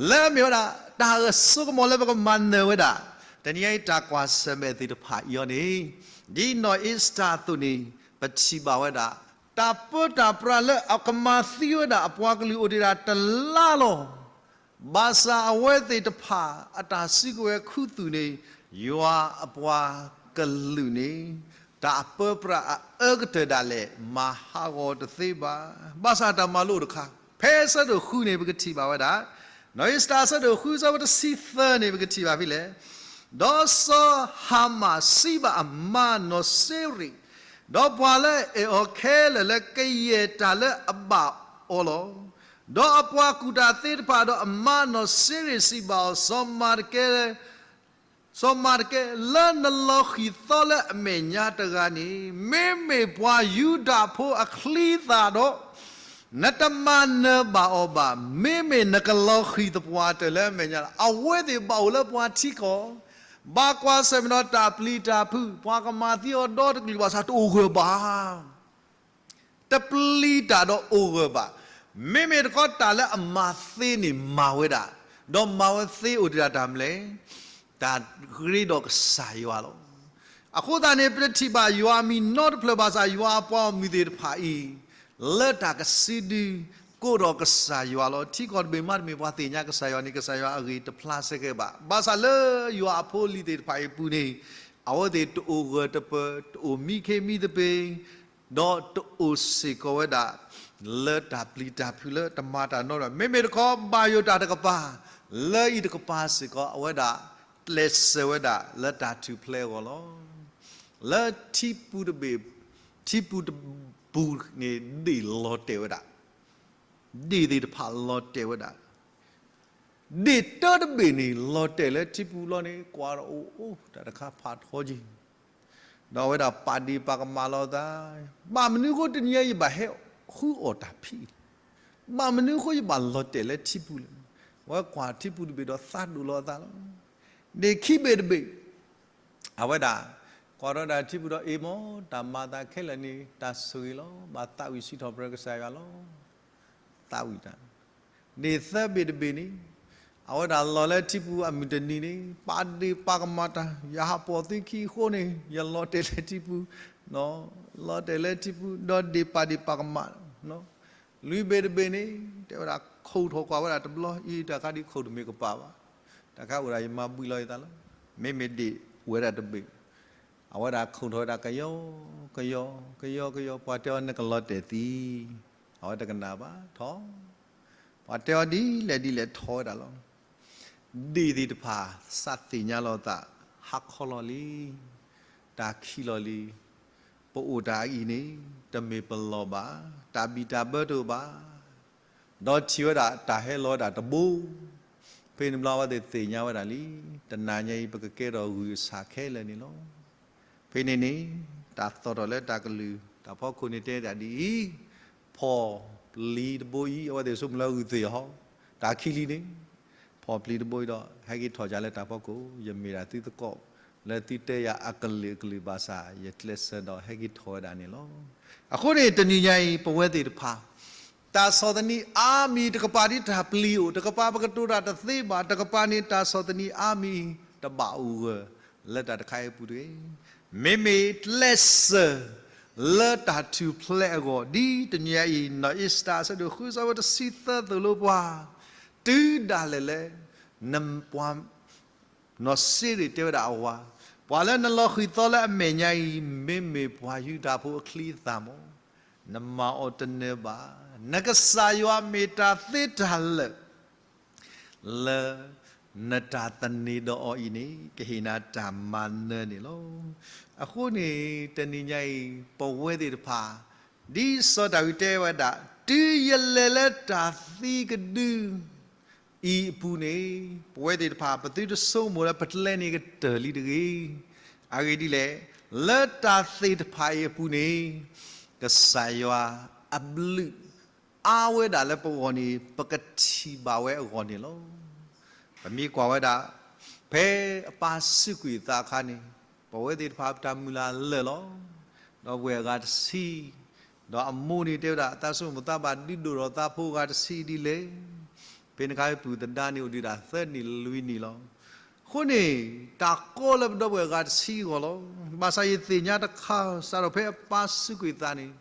လၢအမ့ၢ်ဝဲဒၣ် တၢ်ဂစိကမီၤလၢပကမၤနၢၤဝဲဒၣ် တနံၤညါအံၤတၢ်ကွၢ်ဆၢၣ်မဲာ်သ့ၣ်တဖၣ်အံၤအီၤန့ၣ် ဒ်နီၢ်အ့စတၢၤအသိးန့ၣ် ပထံၣ်ဘၣ်ဝဲဒၣ် တၢ်ပၢတၢ်ပြးလၢအကမၤသံဝဲဒၣ် အပှၤကလုာ်အိၣ်တ့ၢ်ဒၣ်တလါလီၤ. ဘၣ်ဆၣ်အဝဲသ့ၣ်တဖၣ် အတၢ်စုကဝဲၤခူသူၣ်န့ၣ် ယွၤအပှၤကလုာ်န့ၣ် တၢ်အပၢပြးအအၢကတၢၢ်ဒၣ်လဲာ် မၤဟးဂီၤတသ့ဘၣ်. ဘၣ်ဆၣ်တၢ်မၤလိတခါ ဖဲဆၢဒိၣ်ဃုန့ၣ် ပကထံၣ်ဘၣ်ဝဲဒၣ် နီၢ်အ့စတၢၤဆၢဒိၣ်ဃု ဆၢဖိတဆံသၢန့ၣ် ပကထံၣ်ဘၣ်ဖဲလဲၣ် ဒီးစီၤဟၤမၣ်စံးဘၣ်အမါနီၢ်စ့ရံး ဒီးပှၤလၢအအဲၣ်အီၤခဲလၢာ်လၢကယဲၢ်တၢ်လၢအဘၣ်အီၤလီၤ. ဒီးအပှၤကူၣ်တၢ်သ့တဖၣ်ဒီးအမါနီၢ်စ့ရံးစံးဘၣ်အီၤ, စီၤမၤတကဲ စီၤမၤတကဲ, လၢနလီၤဃံၤသီလၢအမဲာ်ညါတဂၤန့ၣ် မ့မ့ၢ်ပှၤယူဒၤဖိအချံသၣ်ဒီး နတမၤနၢၤဘၣ်အီၤဘၣ်. မ့မ့ၢ်နကလီၤဃံၤသပှၢ်တၢၢ်လၢအမဲာ်ညါလီၤ. အဝဲသ့ၣ်ဘၣ်အိၣ်လၢပှၤထံကီၢ်, ဘၣ်ကွၢ်ဆၢၣ်မဲာ်ဒီးတၢ်ပျံၤတၢ်ဖုး, ပှၤကမၤသံအီၤဒီတကလုာ်ဘၣ်ဆၣ် တအိၣ်ဂၢၢ်ဘၣ် တပျံၤတၢ်ဒီးအိၣ်ဂၢၢ်ဘၣ်. မ့မ့ၢ်တခီတၢ်လၢအမၤသ့န့ၣ်မၤဝဲဒၣ်, ဒီးမၤဝဲသ့အိၣ်တ့ၢ်ဒၣ်တၢ်မနုၤလဲၣ်, တၢ်ရ့ဒီးကစၢ်ယွၤလီၤ. အဃိသတးန့ၣ် ပတထံၣ်ဘၣ်ယွၤအမံၤနီတဖျၢၣ်ဘၣ်ဆၣ် ယွၤအပှၤအမုၢ်သ့ၣ်တဖၣ်အံၤ လၢတၢ်ကစုဒု ကိးဒီးကစၢ်ယွၤလီၤ. ထံကီၢ်တဘ့ၣ်မးတမ့ၢ်ပှၤသ့ၣ်ညါကစၢ်ယွၤန့ၣ် ကစၢ်ယွၤအဂ့ၢ်တဖျါဆၢကဲဘၣ်. ဘၣ်ဆၣ်လၢယွၤအဖိအလံၤသ့ၣ်တဖၣ်အံၤအပူၤန့ၣ် အဝဲသ့ၣ်တအိၣ်ဂၢၢ်တပၢၤ, တအိၣ်မံခ့မံသပ့ၤ, ဒီးတအိၣ်စ့ၢ်ကီးဝဲဒၣ် လၢတၢ်ပျံၤတၢ်ဖုးလၢတမၤတၢ်နီတမံၤ. မ့မ့ၢ်တခီ ဘၣ်ယိၣ်တၢ်တကပၤ, လၢအံၤတကပၤစ့ၢ်ကီး အဝဲဒၣ်ကျဲးစၢးဝဲဒၣ်လၢတၢ်ထူၣ်ဖျဲးအဂီၢ်လီၤ. လၢထံပူၤတဘ့ၣ်, ထံပူၤတပူၤန့ၣ် ဒ့ၣ်လီၤတဲာ်ဝဲဒၣ်, ဒ့ၣ်သ့ၣ်တဖၣ်လီၤတဲာ်ဝဲဒၣ် ဒ့ၣ်တၢတဘ့ၣ်န့ၣ် လီၤတဲာ်လၢထံပူၤလီၤန့ၣ် ကွၢ်ဒီးအိၣ်အိၣ်တၢ်တခါဖးထီက့ၤ, ဒီးအဝဲဒၣ်ပာ်ဒ့ၣ်ပာ်ကမၣ်လီၤအသး, ဘၣ်မနုၤအဃိတနံၤအံၤယဘၣ်ဟဲဃုအီၣ်တၢ်ဖံး, ဘၣ်မနုၤအဃိယဘၣ်လီၤတဲာ်လၢထံပူၤလဲၣ်. အဝဲကွၢ်ထံပူၤတဘ့ၣ်ဒီးသးဒိၣ်လီၤအသးလီၤ. ဒ့ၣ်ခံဘ့ၣ်တဘ့ၣ် အဝဲဒၣ် ကွၢ်ထီၣ်ဒၣ်ထံပူၤဒီးအ့ၣ်မး တၢ်မၤအသးခဲလၢာ်န့ၣ် တၢ်ဆိၣ်ဂ့ၤလီၤ. ဘၣ်သးဝံၣ်စံးထီၣ်ပတြၢၤကစၢ်ယွၤလီၤ. သးဝံၣ်တၢ်, ဒ့ၣ်သၢဘ့ၣ်တဘ့ၣ်န့ၣ် အဝဲဒၣ်လီၤလၢထံပူၤအမုၢ်တနံၤန့ၣ် ပာ်ဒ့ၣ်ပာ်ကမၣ်တၢ်, ယဟးပိာ်သုခံအဃိန့ၣ် ယလီၤတဲာ်လၢထံပူၤ, လီၤတဲာ်လၢထံပူၤ ဒီးဒ့ၣ်ပာ်ဒ့ၣ်ပာ်ကမၣ် လွံၢ်ဘ့ၣ်တဘ့ၣ်န့ၣ် တဲဝဲဒၣ် ခိၣ်ထီၣ်ကွၢ်ဝဲဒၣ်တဘျီ အံၤတၢ်ခါဒ်ခိၣ်တမ့ၢ်ကပၤဘၣ်, တၢ်ခါအိၣ်ဒၣ်ယမၤဘှံးလီၤယသးလီၤ. မ့မ့ၢ်ဒ့ၣ်ဝဲဒၣ်တဘ့ၣ်, အဝဲဒၣ်ခိၣ်ထီၣ်ဝဲဒၣ်ကယီကယီ ကယီကယီ ပှၤတဲအီၤနကလီၤတဲာ်သံ, အဝဲတကနၣ်ဘၣ်ထီၣ်, ပှၤတဲအီၤဒ်လဲၣ်ဒ်လဲၣ်ထီၣ်ဝဲဒၣ်လီၤ. ဒ့ၣ်သ့ၣ်တဖၣ် စးသ့ၣ်ညါလီၤသး ဟါခီလီၤလံ, တၢ်ခံးလီၤလံ, ပအိၣ်တၢ်အံၤန့ၣ် တမ့ၢ်ပလီၢ်ဘၣ်, တၢ်ဘံၣ်တၢ်ဘၢတအိၣ်ဘၣ်, ဒီးထံၣ်ဝဲဒၣ်တၢ်ဟဲလီၤဝဲဒၣ်တဘိ, ဖဲန့ၣ်ဘျီအဝဲသ့ၣ်သ့ၣ်ညါဝဲဒၣ်လံ, တနၤညါအံၤ ပကကဲထီၣ်ဂုၢ်အဆၣ်ခဲလၢာ်န့ၣ်လီၤ. ဖဲန့ၣ်န့ၣ် တၢ်သီၣ်ထီၣ်လၢတၢ်ကလုၢ် တၢ်ဖီခိၣ်န့ၣ်တဲဒၣ်ဒ်အံၤ, ဖီၣ်ပျံၤတဘိအံၤ အဝဲသ့ၣ်ဆိကမိၣ်လၢဂုၢ်သ့ၣ်အီၤ, တၢ်ခံးလံန့ၣ်, ဖီၣ်ပျံၤတဘိအံၤဒီး ဟဲက့ၤထီၣ်ကလဲၤတၢ်ဖီခိၣ်, ယမ့ၢ်ဒၣ်သုသကိး လၢသုတဲယၤအကလုာ်ကလုာ်ဘၣ်ဆၣ် ယကျဲးစၢးဒီးဟဲက့ၤထီၣ်ဝဲဒၣ်န့ၣ်လီၤ. အဃိန့ၣ် တနံၤညါအံၤ ပဝဲသ့ၣ်တဖၣ် တၢ်ဆီၣ်သနံးအါမံၤ တကပၤဒ်တၢ်ပျံၤအိၣ်, တကပၤပကတိၤတၢ်တသ့ဘၣ်, တကပၤန့ၣ် တၢ်ဆီၣ်သနံးအါမံၤ တဘၣ်အိၣ်ဂၢၢ်လၢတၢ်တခါအံၤအပူၤတဂ့ၤ. မ့မ့ၢ်ကျဲးစၢးလၢတၢ်ထူၣ်ဖျဲးအဂီၢ် ဒ်တနံၤညါအံၤ နီၢ်အ့ၤစတၢၤ အဆၢဒိၣ်ဃု အဆၢဖိတဆံသၢသိၣ်လိပှၤ, တုၤဒၣ်လဲာ်လၢ နပှၤ နီၢ်စ့ရ့ၣ်တဲဝဲဒၣ်အဝၤ, ပှၤလၢနလီၤဃံၤသီလၢအမဲာ်ညါအံၤ မ့မ့ၢ်ပှၤယူဒၤဖိအချံအသၣ်မး, နမၤအီၤတနၢၤဘၣ်, နကစၢ်ယွၤမ့ၢ်တၢ်သ့တၢ်လၢာ် လၢနတၢ်သန့ၤဒီးအီၤအံၤန့ၣ် ကဟ့ၣ်နၤတၢ်မၤနၢၤန့ၣ်လီၤ. အဃိန့ၣ် တနံၤညါအံၤ ပဝဲသ့ၣ်တဖၣ် ဒ်စီၤဒၤဝံးတဲဝဲဒၣ်, တုၤယလဲၤလၢတၢ်သံကဒု အံၤအပူၤန့ၣ် ပဝဲသ့ၣ်တဖၣ် ပသုတဆိကမိၣ်လၢပကျဲန့ၣ်ကတၢၢ်လံတဂ့ၤ. အဂ့ၢ်ဒ်လဲၣ်, လၢတၢ်သ့ၣ်တဖၣ်အံၤအပူၤန့ၣ် ကစၢ်ယွၤအဘျုးအါဝဲဒၣ်လၢပဂီၢ်န့ၣ် ပကထံၣ်ဘၣ်ဝဲအဂီၢ်န့ၣ်လီၤ. ပမ့ၢ်ကွၢ်ဝဲဒၣ် ဖဲအပၢ်စူးကွံာ်အသးအခါန့ၣ် ပဝဲသ့ၣ်တဖၣ်ပတၢ်မုၢ်လၢ်လၢာ်လီၤ. ဒီပုၢ်ဝဲၢ်အဂၤတဆံ ဒီးအမိၢ်န့ၣ်တဲဝဲဒၣ် သးဆိကမိၣ်သးဘၣ်ဒုးဒိၣ်ထီၣ်သးဖိအဂၤတဆံဒ်လဲၣ်. ဖဲန့ၣ်အခါ ပုၢ်သဒါန့ၣ်အိၣ်ဒံးဒၣ်သၢနံၣ်လွံၢ်နံၣ်လီၤ. အဃိန့ၣ် တၢ်ကီလၢပဒီပုၢ်ဝဲၢ်အဂၤတဆံအဂီၢ်လီၤ. ဘၣ်ဆၣ်ယသ့ၣ်ညါတခါ စးထီၣ်ဖဲအပၢ်စူးကွံာ်သးန့ၣ်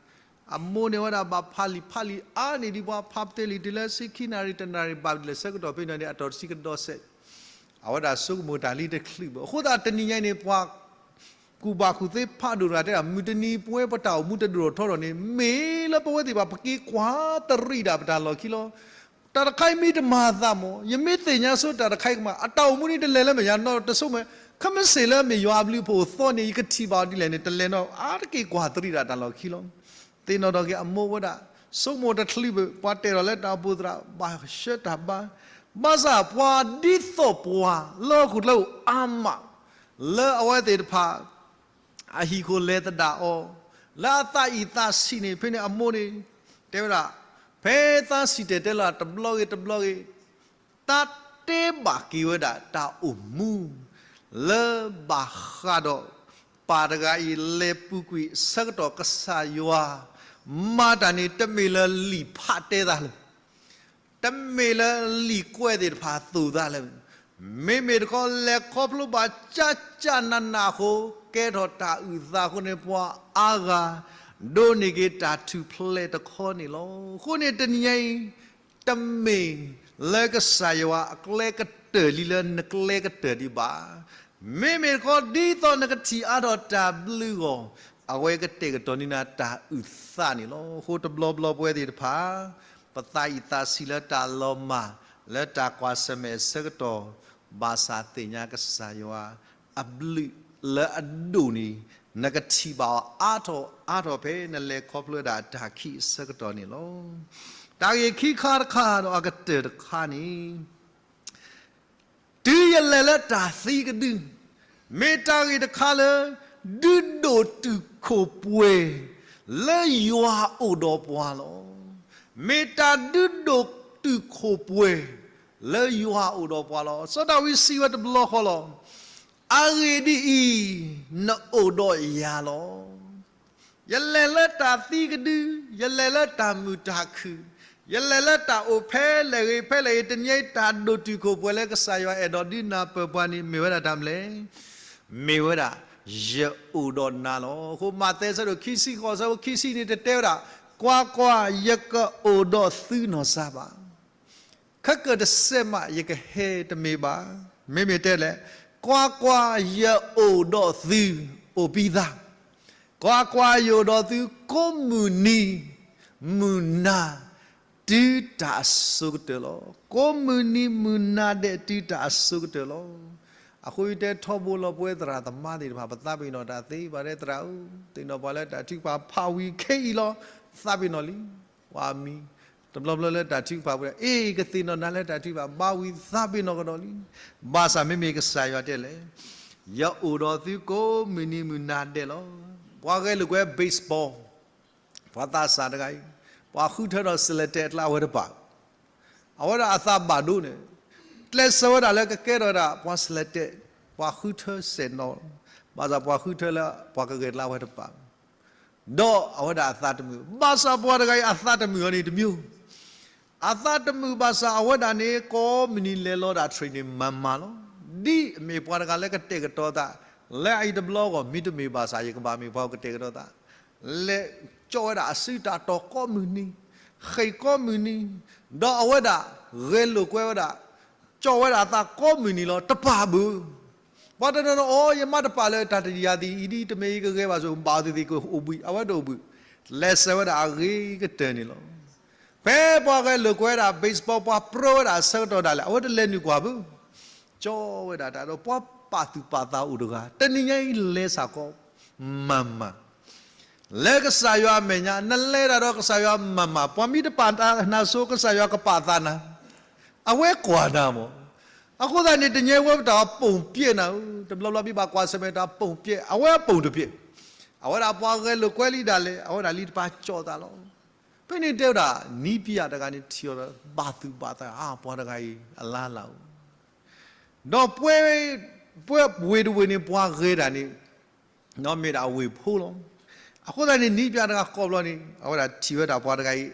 အမိၢ်န့ၣ်ဝဲဒၣ်ဘၣ်ဖးလံာ်ဖးလံာ်အါန့ၢ်ဒံးပှၤ ဖးပသ့လံာ်တုၤလၢဆံခံနၣ်ရံၣ်တနၣ်ရံၣ်ဘၣ်ဒ်လဲၣ်ဆၢကတီၢ်ဖဲန့ၣ်န့ၣ် အတီၢ်တဆံကဒီးစဲး အဝဲဒၣ်ဆိကမိၣ်တၢ်လံတချုးဘၣ်. အဃိသတးတနံၤညါအံၤန့ၣ် ပှၤ ကူၣ်ဘၣ်ကူၣ်သ့ဖးဒိၣ်တဂၤတဲဒၣ် မုၢ်တနံၤပဝဲပတၢ်အိၣ်မူတဒိၣ်ထီၣ်ထီထီၣ်န့ၣ် မ့ၢ်လၢပဝဲသ့ၣ်တဖၣ် ပက့ၤကွၢ်တရံးဒၣ်ပတၢ်လီၢ်ခံလီၤ. တၢ်တခါအံၤမ့ၢ်တမၤအသးမး ယမ့ၢ်သ့ၣ်ညါဆိတၢ်တခါအံၤကမး အတၢ်အိၣ်မူန့ၣ်တလဲၤလၢမဲာ်ညါနီတဆိကမိၣ် ခဲမုၢ်ဆ့ၣ်လၢမ့ၢ်ယွၤအဘျုးအဖှိၣ်အသီန့ၣ် ယကထံၣ်ဘၣ်အီၤဒ်လဲၣ်န့ၣ် တလဲၤနီၤ အါတက့ၢ်ကွၢ်တရံးဒၣ်တၢ်လီၢ်ခံလီၤ. သ့ၣ်နီၣ်ထီၣ်က့ၤအမိၢ်ဝဲဒၣ် ဆိကမိၣ်တချုးဘၣ် ပှၤတဲထီၣ်လၢတၢ်အိၣ်ဖှိၣ်သရၣ် ဘၣ်ဆှၢတၢ်ဘါ, ဘၣ်ဆၣ်ပှၤဒ်သိးပှၤလၢဟီၣ်ခိၣ်ချၢအိၣ်အါမး လၢအဝဲသ့ၣ်တဖၣ် အဟံၣ်ခိၣ်လဲၤသဒၣ်အီၤ လၢအသးအံၤသးဆံးန့ၣ် ဖဲန့ၣ်အမိၢ်န့ၣ် တဲဝဲဒၣ် ဖဲသးဆံးတဲာ်တဲလီၤတဘျီဂ့ၤတဘျီဂ့ၤ တၢ်တဲဘၣ်က့ၤဝဲဒၣ်တၢ်အိၣ်မူ လၢဘၣ်ဃးဒီး ပၢ်တဂၤအံၤလဲၤပူၤကွံာ်ဆၢကတီၢ်ကစၢ်ယွၤ မၤတၢ်န့ၣ် တမ့ၢ်လၢလံာ်ဖးတဲသးလၢ တမ့ၢ်လၢလံာ်ကွဲးသ့ၣ်တဖၣ်သိၣ်သးလၢ မ့မ့ၢ်တခီလဲၤခီဖျိဘၣ်ကၢ်ကၢ်နးနးအဃိ ကဲထီၣ်တၢ်အုၣ်သးအဃိန့ၣ် ပှၤအါဂၤ ဒိးန့ၢ်က့ၤတၢ်ထူၣ်ဖျဲးတခီန့ၣ်လီၤ. အဃိန့ၣ်တနံၤညါအံၤ တမ့ၢ်လၢကစၢ်ယွၤအကျဲကတၢၢ်လံလၢနကျဲကတၢၢ်ဒံးဘၣ်. မ့မ့ၢ်တခီ ဒ်သိးနကထံၣ်အါထီၣ်တၢ်ဘျုးအဂီၢ် အဝဲကတဲာ်ကတီၤန့ၢ်နၤတၢ်အုၣ်သးန့ၣ်လီၤ. အဃိတဘျီဘျီပဝဲသ့ၣ်တဖၣ် ပသးအံၤသးဆံးလၢတၢ်လီၤမၢ် လၢတၢ်ကွၢ်ဆၢၣ်မဲာ်အဆၢကတီၢ် ဘၣ်ဆၣ်သ့ၣ်ညါကစၢ်ယွၤ အဘျုးလၢအဒိၣ်န့ၣ် နကထံၣ်ဘၣ်အီၤအါထီၣ်အါထီၣ်ဖဲနလဲၤခီဖျိဒၣ်တၢ်ခံးအဆၢကတီၢ်န့ၣ်လီၤ. တၢ်ဂ့ၢ်ခံခါတခါဒီးအကတၢၢ်တခါန့ၣ် တုၤယလဲၤလၢတၢ်သံကဒု မ့ၢ်တၢ်ဂ့ၢ်တခါလၢ ဒုးဒိၣ်တုာ်ခိၣ်ပှဲၤ လၢယွၤအိၣ်ဒီးပှၤလီၤ. မ့ၢ်တၢ်ဒုးဒိၣ်တုာ်ခိၣ်ပှဲၤ လၢယွၤအိၣ်ဒီးပှၤလီၤ. စီၤဒၤဝံးစံးဝဲတဘျီဃီလီၤ. အဂ့ၢ်ဒ်အံၤ, နအိၣ်ဒီးယၤလီၤ. ယလဲၤလၢတၢ်သံကဒု, ယလဲၤလၢတၢ်မုာ်တၢ်ခုၣ်, ယလဲၤလၢတၢ်အိၣ်ဖဲလဲၣ်ဂ့ၤဖဲလဲၣ်ဂ့ၤ, တနံၤအံၤတၢ်ဒိၣ်တုာ်ခိၣ်ပှဲၤလၢ ကစၢ်ယွၤအဲၣ်ဒိးဒုးနၢ်ပၢၢ်ပှၤန့ၣ် မ့ၢ်ဝဲဒၣ်တၢ်မနုၤလဲၣ်. မ့ၢ်ဝဲဒၣ် ယအိၣ်ဒီးနၤလီၤ. အဃိမးသဲအဆၢဒိၣ်ခံဆံဃိး အဆၢဖိခံဆံန့ၣ် တတဲဝဲဒၣ် ကွၢ်ကွၢ်, ယကအိၣ်ဒီးသုနီၢ်စၢ်ဘၣ်. ခဲကတစဲးမး ယကဟဲတမ့ၢ်ဘၣ်. မ့မ့ၢ်တဲလဲၣ်, ကွၢ်ကွၢ်, ယအိၣ်ဒီးသု, အိၣ်ပံသး, ကွၢ်ကွၢ်, ယအိၣ်ဒီးသု ကိးမုၢ်နံၤမုၢ်နၤ တုၤတၢ်အစိကတၢၢ်လီၤ. ကိးမုၢ်နံၤမုၢ်နၤဒဲး တုၤတၢ်အစိကတၢၢ်လီၤ. အဃိယတဲထီဘိလီၤ ပဝဲသရၣ်သမါသ့ၣ်တဖၣ် ပသးပ့ၤနီၣ်တၢ်သ့ဘၣ် တဲသရၣ်ဧၢ, သ့ၣ်နီၣ်ပှၤလၢတၢ်ထုကဖၣ်ဖးဝံၤခဲအံၤလီၤ. သးပ့ၤနီၣ်လံ, ပှၤမံၤ, တဘျီဘျီလၢတၢ်ထုကဖၣ်ပူၤ အ့ၣ် ကသ့ၣ်နီၣ်နၤလၢတၢ်ထုကဖၣ်ဘၣ်ဝံၤ သးပ့ၤနီၣ်ကဒီးလံ. ဘၣ်ဆၣ်မ့မ့ၢ်ကစၢ်ယွၤတဲလဲၣ်, ယအိၣ်ဒီးသုကိးမုၢ်နံၤမုၢ်နၤဒဲးလီၤ. ပှၤဂဲၤလိာ်ကွဲ baseball ပှၤသးစၢ်တဂၤအံၤ, ပှၤဃုထၢဒီး စလဲးတဲာ်အကျါ အဝဲတပာ်, အဝဲဒၣ်အသးဘၣ်ဒိန့ၣ်, ကျဲးစၢးဝဲဒၣ်လၢကကဲထီၣ်ဝဲဒၣ် ပှၤစလဲးတဲာ်, ပှၤဃုထၢစဲးနီၤ, ဘၣ်ဆၣ်ပှၤဃုထၢလၢပှၤကဂဲၤကျါ အဝဲတပာ်, ဒီးအဝဲဒၣ်အသးတမုာ်, ဘၣ်ဆၣ်ပှၤတဂၤအံၤအသးတမုာ်အီၤန့ၣ်တမံၤ, အသးတမုာ်ဘၣ်ဆၣ် အဝဲဒၣ်န့ၣ် ကိးမုၢ်နံၤလဲၤလီၤဒၣ် training မၤမၤလီၤ. ဒ်အမ့ၢ်ပှၤတဂၤလၢကတဲာ်ကတီၤသး လၢအအံၤတဘျီအဂီၢ် မ့တမ့ၢ်ဘၣ်ဆၣ် ယကဘၣ်မ့ၢ်ပှၤကတဲာ်ကတီၤသး, လဲၤကၠီဝဲဒၣ်အစုတၢ်တီၤကိးမုၢ်နံၤ, ဃ့ၢ်ကိးမုၢ်နံၤ, ဒီးအဝဲဒၣ်ဂဲၤလိာ်ကွဲဝဲဒၣ်, ကၠီဝဲဒၣ်အသးကိးမုၢ်နံၤလီၤ တပာ်ဘၣ်. ပှၤတနီၤနီၤ အီ ယမ့ၢ်တပာ်လၢတၢ်တယၤသံးအံၤဒ် တမ့ၢ်ယကဂဲၤဘၣ်ဆိ ဘၣ်သ့ၣ်သ့ၣ်ကအိၣ်ဘှံး အဝဲတအိၣ်ဘှံး, ကျဲးစၢးဝဲဒၣ်အဂ့ၤကတၢၢ်န့ၣ်လီၤ. ဖဲပှၤဂဲၤလိာ်ကွဲဝဲဒၣ် baseball ပှၤပြၢဝဲဒၣ်အဆၢကတီၢ်ဒၣ်လဲာ် အဝဲတလဲၤနုာ်ကွၢ်ဘၣ်, ကၠီဝဲဒၣ်တၢ်ဒီး ပှၤပာ်သူၣ်ပာ်သးအိၣ်တဂၤ တနံၤညါအံၤလဲၤစ့ၢ်ကီး မၤမၤ လၢကစၢ်ယွၤအမဲာ်ညါ နလဲၤတၢ်ဒီးကစၢ်ယွၤမၤမၤ, ပှၤမ့ၢ်တပာ်နၤဆိ ကစၢ်ယွၤကပာ်သးနၤ, အဝဲကွၢ်နၤမး. အဃိသတးန့ၣ် တညဲဝဲပတၢ်အပိာ်ပျဲးနၤဧၢ, တဘျီဘျီဘၣ်ကွၢ်ဆၢၣ်မဲာ်တၢ်ပိာ်ပျဲး အဝဲအပိာ်တပျဲး, အဝဲဒၣ်ပှၤဂဲၤလိာ်ကွဲလံဒၣ်လဲာ် အဝဲဒၣ်လံတပာ်ကၠီသးလီၤ. ဖဲန့ၣ်တဲဝဲဒၣ် နံးပၠးတဂၤန့ၣ်ထံၣ်အီၤဒီး ဘၣ်သူၣ်ဘၣ်သး အါ ပှၤတဂၤအံၤ အလါလၢအိၣ် ဒီးပှၤ, ပှၤဝ့ၢ်တဝ့ၢ်န့ၣ် ပှၤဂဲၤတၢ်န့ၣ် မ့ၢ်ဒၣ်အဝ့ၢ်ဖိလီၤ. အဃိသတးန့ၣ် နံးပၠးတဂၤကိးဘျီန့ၣ် အဝဲဒၣ်ထံၣ်ဝဲဒၣ်ပှၤတဂၤအံၤ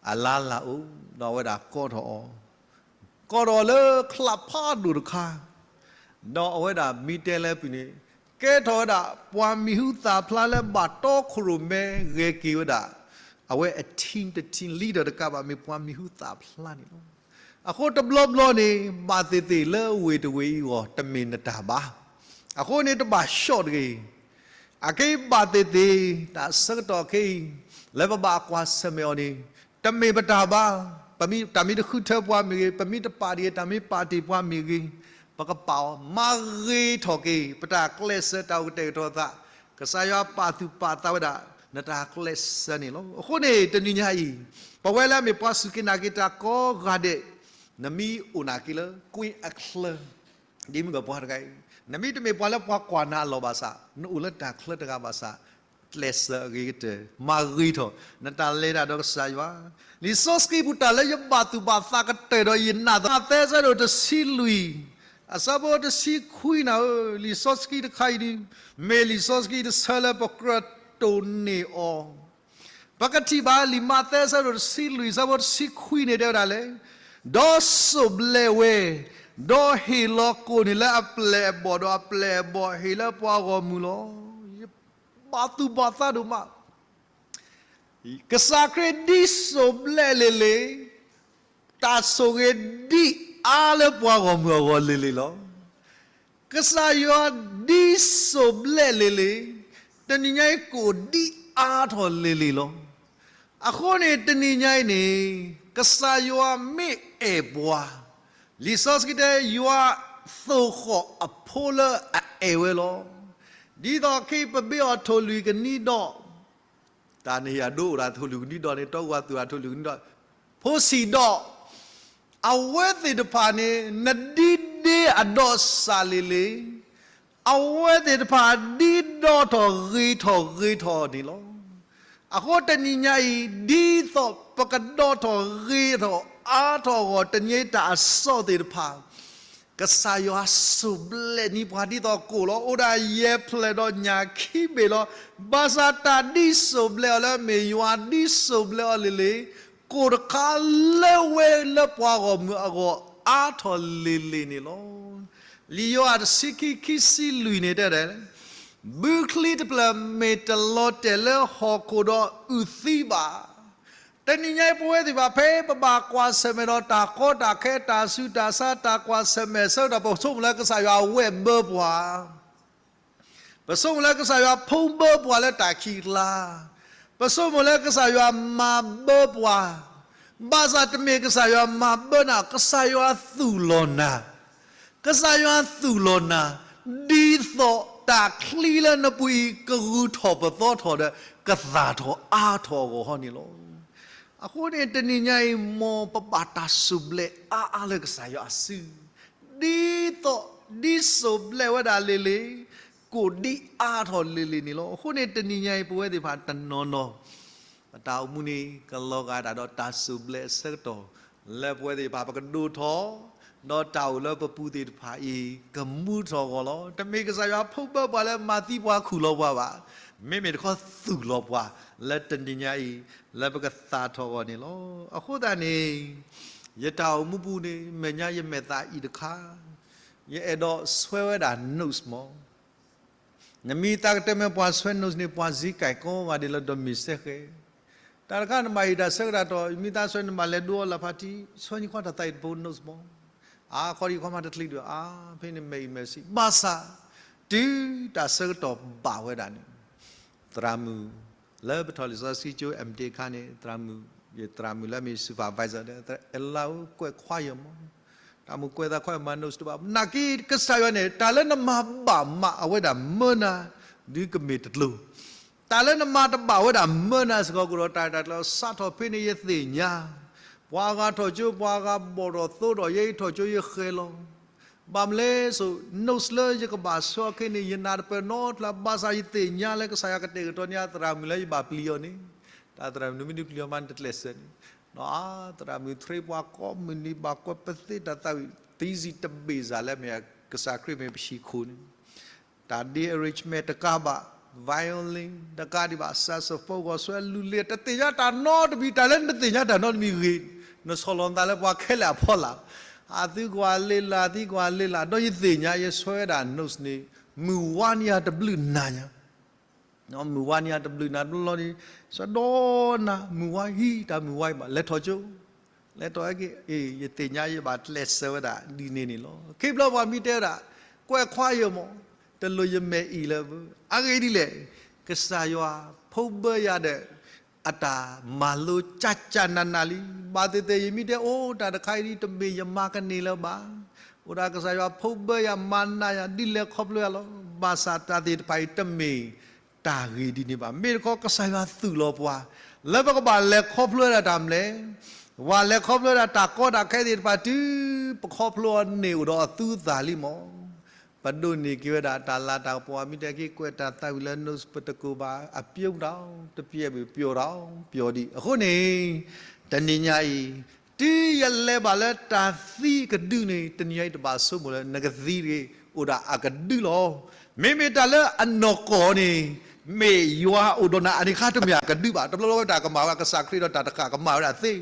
အလါလၢအိၣ် ဒီးအဝဲဒၣ်ကိးထီၣ်အီၤ, ကိးထီၣ်အီၤလၢချးဖးဒိၣ်တခါ, ဒီးအဝဲဒၣ်မ့ၢ်တဲလၢပှၤန့ၣ် ကဲထီၣ်ဝဲဒၣ် ပှၤမံၤဟူသၣ်ဖျါလၢဘၣ်တီခိၣ်ရိၣ်မဲဂဲၤက့ၤဝဲဒၣ် အဝဲအ team တ team leader တကးဘၣ် မ့ၢ်ပှၤမံၤဟူသၣ်ဖျါန့ၣ်လီၤ. အဃိတဘျီဘျီန့ၣ် ဘၣ်သ့ၣ်သ့ၣ်လၢဝ့ၢ်တဝ့ၢ်အံၤအဂီၢ် တမ့ၢ်နတၢ်ဘၣ်. အဃိန့ၣ် တဘၣ် short တဂ့ၤ. အခဲအံၤဘၣ်သ့ၣ်သ့ၣ် တၢ်ဆၢကတီၢ်ခဲအံၤ လၢပဘၣ်ကွၢ်ဆၢၣ်မဲာ်အီၤန့ၣ် တမ့ၢ်ပတၢ်ဘၣ်. ပမ့ၢ်, တၢ်မ့ၢ်တဃုထၢပှၤမ့ၢ်ဂ့ၤ, ပမ့ၢ်တပာ်တ့ၢ်, တၢ်မ့ၢ်ပာ်တ့ၢ်ပှၤမ့ၢ်ဂ့ၤ, ပကပာ်အီၤ မၤဂ့ၤထီၣ်က့ၤ ပတၢ်ကျဲးစၢးတၢ်အိၣ်ကတဲာ်ကတီၤသး, ကစၢ်ယွၤပာ်သူၣ်ပာ်သးဝဲဒၣ် နတၢ်ကျဲးစၢးန့ၣ်လီၤ. အဃိန့ၣ် တနံၤညါအံၤ ပဝဲလၢအမ့ၢ်ပှၤစူၢ်က့ၤနာ်က့ၤတၢ်ကိးဂၤဒဲး, နမ့ၢ်အိၣ်နာ်က့ၤလၢ ကွ့အချၢ ဒ်မုၢ်ဂီၤပှၤတဂၤအံၤ, နမ့ၢ်တမ့ၢ်ပှၤလၢပှၤကွၢ်နၤအလီၢ်ဘၣ်ဆၣ်, နအိၣ်လၢတၢ်ချၢတဂၤဘၣ်ဆၣ်, ကျဲးစၢးအဂ့ၤကတၢၢ်, မၤဂ့ၤထီၣ် နတၢ်လဲၤတၢ်ဒီးကစၢ်ယွၤ. လံာ်စီဆှံပူၤ တၢ်လၢယဘၣ်သူၣ်ဘၣ်သးကတၢၢ်ဒီး ယနာ်သပှၢ်သၢဆၢဒိၣ်တဆံလွံၢ် အဆၢဖိတဆံခွံနၤဧၢ, လံာ်စီဆှံတခါအံၤဒုး မ့ၢ်လံာ်စီဆှံတဆၢလၢပကြၢးတိၢ်န့ၢ်အီၤ ပကထံၣ်ဘၣ်လံာ်မးသဲ အဆၢဒိၣ်တဆံလွံၢ် အဆၢဖိတဆံခွံန့ၣ် တဲဝဲဒၣ်လဲၣ်, ဒီးစိၣ်ဘျဲးဝဲ, ဒီးဟ့ၣ်လီၤကိၣ်န့ၣ်လၢအပျဲၢ်အဘီၣ်, ဒီးအပျဲၢ်အဘီၣ်ဟ့ၣ်လၢပှၤဂီၢ်မုၢ်လီၤ. ယဘၣ်သူၣ်ဘၣ်သးဒိၣ်မး ကစၢ်ခရံာ်ဒ်စိၣ်ဘျဲးလံၤလံၤ, တၢ်ဆိၣ်ဂ့ၤဒ်အါလၢပှၤဂီၢ်မုၢ်အဂီၢ်လံၤလံၤလီၤ. ကစၢ်ယွၤဒ်စိၣ်ဘျဲးလံၤလံၤ, တနံၤညါအံၤကိၣ်ဒ်အါထီၣ်လံၤလံၤလီၤ. အဃိန့ၣ် တနံၤညါအံၤန့ၣ် ကစၢ်ယွၤမ့ၢ်အဲၣ်ပှၤ, လံာ်စီဆှံတဲ ယွၤသိၣ်ဃီၣ်အဖိလၢအအဲၣ်ဝဲလီၤ. ဒ်သိးခဲအံၤပဘ့ၣ်အီၤထိၣ်လွံၢ်ကနံဒီး တၢ်န့ၣ်ယဒိအိၣ်ဒၣ်ထိၣ်လွံၢ်ကနံဒီးန့ၣ် တီဂူာ်အသူၣ်ဒၣ်ထိၣ်လွံၢ်ကနံဒီး ဖိဆံးဒီး အဝဲသ့ၣ်တဖၣ်န့ၣ် နဒ်ဒ့အဒီးစၢ်လံၤလံၤ, အဝဲသ့ၣ်တဖၣ်ဒ်ဒီထီၣ်ဂ့ၤထီၣ်ဂ့ၤထီၣ်န့ၣ်လီၤ. အဃိတနံၤညါအံၤ ဒ်သိးပကဒီထီၣ်ဂ့ၤထီၣ်အါထီၣ်အဂီၢ် တနံၤအံၤတၢ်အစီၣ်သ့ၣ်တဖၣ် ကစၢ်ယွၤစိၣ်ဘျဲးန့ၢ်ပှၤဒ်သိးကိၣ်လီၤ. အိၣ်ဒၣ်ယဲၢ်ဖျၢၣ်ဒီးညၣ်ခံဘ့ၣ်လီၤ. ဘၣ်ဆၣ်တၢ်ဒ်စိၣ်ဘျဲးအီၤလၢအမ့ၢ်ယွၤဒ်စိၣ်ဘျဲးအီၤလံၤလံၤ, ကိၣ်တခါလၢဝဲလၢပှၤဂီၢ်မုၢ်အဂီၢ်အါထီၣ်လံၤလံၤန့ၣ်လီၤ. လံာ်ယိၤဟၣ်တဆံခံ ခံဆံလွံၢ်န့ၣ်တဲဒၣ်, ဘုခ ချံတဖျၢၣ်မ့ၢ်တလီၤတဲာ်လၢဟီၣ်ခိၣ်ဒီးအုၣ်သံဘၣ်. တနံၤညါအံၤပဝဲသ့ၣ်တဖၣ်ဖဲပဘၣ်ကွၢ်ဆၢၣ်မဲာ်ဒီးတၢ်ကီတၢ်ခဲ တၢ်ဆူးတၢ်ဆါ တၢ်ကွၢ်ဆၢၣ်မဲာ်ဆၢကတီၢ် ပဆိကမိၣ်လၢကစၢ်ယွၤဝဲၢ်ဘၢပှၤ ပဆိကမိၣ်လၢကစၢ်ယွၤဖီၣ်ဘၢပှၤလၢတၢ်ခံးကျါ, ပဆိကမိၣ်လၢကစၢ်ယွၤမၤဘၢပှၤ, ဘၣ်ဆၣ်တမ့ၢ်ကစၢ်ယွၤမၤဘၢနၤ, ကစၢ်ယွၤသူၣ်လီၤနၤ, ကစၢ်ယွၤသူၣ်လီၤနၤ, ဒ်သိးတၢ်ချံလၢနပူၤအံၤ ကဂုာ်ထီၣ်ပသီထီၣ်ဒီး ကသၣ်ထီၣ်အါထီၣ်အဂီၢ်ဟီန့ၣ်လီၤ. အဃိန့ၣ် တနံၤညါအံၤ မ်ပဘၣ်တၢ်စိၢ်ဘျဲးအါအါလၢကစၢ်ယွၤအစု ဒ်သိး ဒ်စိၢ်ဘျဲးဝဲဒၣ်လံၤလံၤ, ကိၣ်ဒံးအါထီၣ်လံၤလံၤန့ၣ်လီၤ. အဃိန့ၣ် တနံၤညါအံၤ ပဝဲသ့ၣ်တဖၣ်တနီၤနီၤ ပတၢ်အိၣ်မူန့ၣ် ကလီၤဂာ်ဒၣ်ဒီးတၢ်စိၢ်ဘျဲးအဆၢကတီၢ် လၢပဝဲသ့ၣ်တဖၣ် ပကဒိၣ်ထီၣ်, ဒီးတၢ်အိၣ်လၢပပူၤသ့ၣ်တဖၣ်အံၤ ကမူထီၣ်အဂီၢ်လီၤ. တမ့ၢ်ကစၢ်ယွၤဖီၣ်ဘၢပှၤလၢမၤသံပှၤခူၣ်လီၤပှၤဘၣ်. မ့မ့ၢ်တခီသူၣ်လီၤပှၤ လၢတနံၤညါအံၤ လၢပကသၣ်ထီၣ်အဂီၢ်န့ၣ်လီၤ. အဃိသတးန့ၣ် ယတၢ်အိၣ်မူပူၤန့ၣ် မဲာ်ညါယမဲာ်သၣ်အံၤတခါ ယအဲၣ်ဒိးဆွဲဝဲဒၣ် notes မး နမ့ၢ်သးကတၢၢ်မ့ၢ်ပှၤဆွဲ notes န့ၣ် ပှၤစ့ကဲၣ်ကိးဂၤဒဲးလၢဒီးမ့ၢ်စဲဃဲ တၢ်တခါနဘၣ်ဟ့ၣ်တၢ်ဆၢကတီၢ်ဒီး မ့ၢ်သးဆွဲနဘၣ်လဲၤဒိအီလၢ်ဖးထံ ဆွဲန့ၢ်ကွၢ်တၢ်သးအံၤတပူၤ notes မး, အါခီဒံးခီမးတချံဒံး အါဖဲန့ၣ်မဲာ်အံၤမဲာ်ဆံး ဘၣ်ဆၣ် တုၤတၢ်ဆၢကတီၢ်ဘၣ်ဝဲဒၣ်န့ၣ် သရၣ်မုၣ်လၢပထီၣ်လံာ်စီဆှံကၠိ M.Div အခါန့ၣ် သရၣ်မုၣ်, ယသရၣ်မုၣ်လၢအမ့ၢ် supervisor ဒီး အဲလၢအိၣ်ကွဲး choir မး, တၢ်မ့ၢ်ကွဲးသး choir မၤ notes တဘၣ် နာ်က့ကစၢ်ယွၤန့ၣ် တၢ်လၢနမၤဘၣ်မးအဝဲဒၣ်မၢနၤ ဒုးကမ့ၢ်တကျိၤ, တၢ်လၢနမၤတဘၣ်ဝဲဒၣ်မၢနၤစ့ၢ်ကီး ကဒီးတၢ်ရဲၣ်တၢ်ကျဲၤ စးထီၣ်ဖဲန့ၣ်ယသ့ၣ်ညါ, ပှၤဂၤထီၣ်ကၠိ ပှၤဂၤဘီၣ်ထီၣ်သိဒီး ယဲယထီၣ်ကၠိယဃဲၤလီၤ ဘၣ်မနုၤလဲၣ်စိ notes လၢယကဘၣ်ဆှၢခဲန့ၣ် ယနၢ်တပၢၢ်နီတဖျၢၣ် ဘၣ်ဆၣ်ယသ့ၣ်ညါလၢကစၢ်ယွၤကတဲာ်ကတီၤန့ၢ်အသရၣ်မုၣ်လၢယဘၣ်ပျံၤအီၤန့ၣ်, တၢ်သရၣ်မုၣ်နမ့ၢ်ဒုးပျံၤအီၤမးနတကျဲးစၢးန့ၣ်, ဒီးအသရၣ်မုၣ် train ပှၤကိးမုၢ်နံၤ ဘၣ်ကွဲးပသ့တၢ်သးဝံၣ် တံၤစံၣ်တဘ့ၣ်စၢ်လၢမ့ၢ်ကစၢ်ခရံာ်မ့ၢ်ပဟံၣ်ခိၣ်န့ၣ် တၢ်ဒ့ arrangement တကးဘၣ်, violin တကးဒံးဘၣ်, saxophone ဂီၤဆွဲလူၤလ့ၤ တသ့ၣ်ညါတၢ်နီတမံၤ တၢ်လၢနသ့ၣ်ညါတၢ်နီတမံၤဂ့ၤ, နဆီၣ်လီၤနသးလၢပှၤခဲလၢာ်အဖီလာ်, အသံကွၢ်လ့လၢ် အသံကွၢ်လ့လၢ် ဒီးယသ့ၣ်ညါ ယဆွဲဝဲဒၣ် notes န့ၣ် မုၢ်ဝါနံၤအတဘျုးနၤညါ မုၢ်ဝါနံၤအတဘျုးနၤတဘျီလီၤဒီး စးဒီးနၤ မုၢ်ဝါဟံးတၢ်မုၢ်ဝါအံၤဘၣ် လဲၤထီၣ်ကၠိ, လဲၤထီၣ်ဟဲက့ၤ အ့ၣ် ယသ့ၣ်ညါယဘၣ်ကျဲးစၢးဝဲဒၣ်ဒ်န့ၣ်န့ၣ်လီၤ. ခံဘျီပှၤမ့ၢ်တဲဝဲဒၣ် ကွဲး choir မး တလိၣ်ယမဲာ်အံၤလၢ အဂ့ၢ်ဒ်လဲၣ်, ကစၢ်ယွၤဖီၣ်ဘၢယၤဒီး အတၢ်မၤလိကၢ်ကၢ်နးနးလံ, ဘၣ်သ့ၣ်သ့ၣ် ယမ့ၢ်တဲအိၣ်တၢ်တခါအံၤဒ် တမ့ၢ်ယမၤကန့ၢ်လၢၤဘၣ်, အိၣ်ဒၣ်ကစၢ်ယွၤဖီၣ်ဘၢယၤမၤနၢၤယၤ ဒ်လဲၣ်ခီဖျိယၤလီၤ. ဘၣ်ဆၣ်တၢ်သ့ၣ်တဖၣ်အံၤတမ့ၢ်တၢ်ဂ့ၢ်ဒ်န့ၣ်ဘၣ်. မ့ၢ်တခီကစၢ်ယွၤသူၣ်လီၤပှၤ လၢပကဘၣ်လဲၤခီဖျိဝဲဒၣ်တၢ်မနုၤလဲၣ်, ပဘၣ်လဲၤခီဖျိဝဲဒၣ်တၢ်ကီတၢ်ခဲသ့ၣ်တဖၣ် တုၤပခီဖျိအီၤန့ၣ်အိၣ်ဒီးအသူအသၣ်လံမး ပဒိးန့ၢ်က့ၤဝဲဒၣ်တၢ်လၤတၢ်ကပီၤ မ့ၢ်တဲက့ၤကွဲးတၢ်သးဝံၣ်လၢ notes ပတကိးဘၣ် အပျိမးတၢ် တပျဲၢ်ဘၣ်ပျီတၢ် ပျီဒံး. အဃိန့ၣ် တနံၤညါအံၤ တုၤယလဲၤဘၣ်လၢတၢ်သံကဒုန့ၣ် တနံၤညါအံၤတဘၣ်ဆိကမိၣ်လၢနကသံတဂ့ၤ အိၣ်ဒၣ်အကဒုလီၤ. မ့မ့ၢ်တၢ်လၢအနီၢ်ကီၢ်န့ၣ် မ့ၢ်ယွၤအိၣ်ဒီးနၤ အန့ၣ်ခါတမ့ၢ်အကဒုဘၣ်. တဘျီဘျီဝဲတၢ်ကမၣ်ဝဲဒၣ် ကစၢ်ခရံာ်ဒီးတၢ်တဃၣ်ကမၣ်ဝဲဒၣ်သ့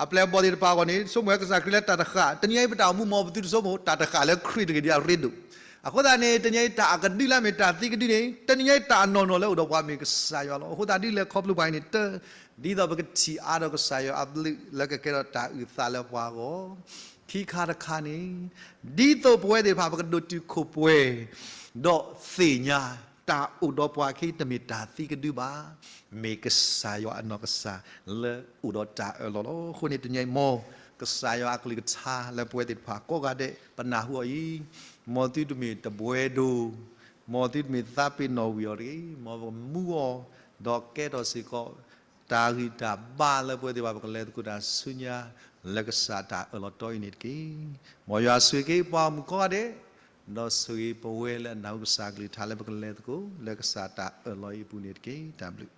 အပျဲၢ်အဘီၣ်သ့ၣ်တဖၣ်အဂီၢ်န့ၣ် ဆိကမိၣ်ဝဲကစၢ်ခရံာ်လၢတၢ်တဃၣ် တနံၤညါအံၤပတၢ်အိၣ်မူမ်ပသုတဆိကမိၣ် တၢ်တဃၣ်လၢခရံာ်တဂ့ၤဒ်အရ့ဒိၣ်. အဃိသတးန့ၣ် တနံၤညါအံၤတၢ်အကဒုလၢအမ့ၢ်တၢ်သံကဒုန့ၣ် တနံၤညါအံၤတၢ်အနီၢ်နီၢ်လၢအိၣ်ဒီးပှၤမ့ၢ်ကစၢ်ယွၤလီၤ. အဃိသတးဒ်လဲၣ်ခီဖျိပှၤအံၤန့ၣ် တၢ် ဒ်သိးပကထံၣ်အါဒီးကစၢ်ယွၤအဘျုးလၢကကဲထီၣ်တၢ်အုၣ်သးလၢပှၤအဂီၢ် ခံခါတခါန့ၣ် ဒ်သိးပဝဲသ့ၣ်တဖၣ်ပကဒိးတုာ်ခိၣ်ပှဲၤ ဒီးသ့ၣ်ညါတၢ်အိၣ်ဒီးပှၤအခံတမ့ၢ်တၢ်သံကဒုဘၣ်, မ့ၢ်ကစၢ်ယွၤအနီၢ်ကစၢ်လၢအိၣ်ဒီးတၢ်အၢၣ်လီၤလီၤ. အဃိန့ၣ်တနံၤညါအံၤ မ်ကစၢ်ယွၤအကလုၢ်ကထါလၢပဝဲသ့ၣ်တဖၣ်ကိးဂၤဒဲး ပနၢ်ဟူအီၤအံၤ မ်သုတမ့ၢ်တဘှဲဒိ မ်သုတမ့ၢ်သးပ့ၤနီၣ်ဝံၤအီၤတဂ့ၤ, မ်ပကမူအီၤ ဒီးကဲထီၣ်စ့ၢ်ကီး တၢ်ဂံၢ်တၢ်ဘါလၢပဝဲသ့ၣ်တဖၣ်ပကလဲၤသကိးတၢ်ဆူညါ လၢကစၢ်တၢ်အၢၣ်လီၤတီအံၤန့ၣ်တက့ၢ်. မ်ယွၤဆိၣ်ဂ့ၤက့ၤပှၤဂီၢ်မုၢ်ကိးဂၤဒဲး, ဒီးဆိၣ်ဂ့ၤပဝဲလၢအနၢ်ဟူကစၢ်ကလုၢ်ကထါလၢပကလဲၤသကိး လၢကစၢ်တၢ်အၢၣ်လီၤအံၤအပူၤန့ၣ်တက့ၢ်. တၢ်ဘျုး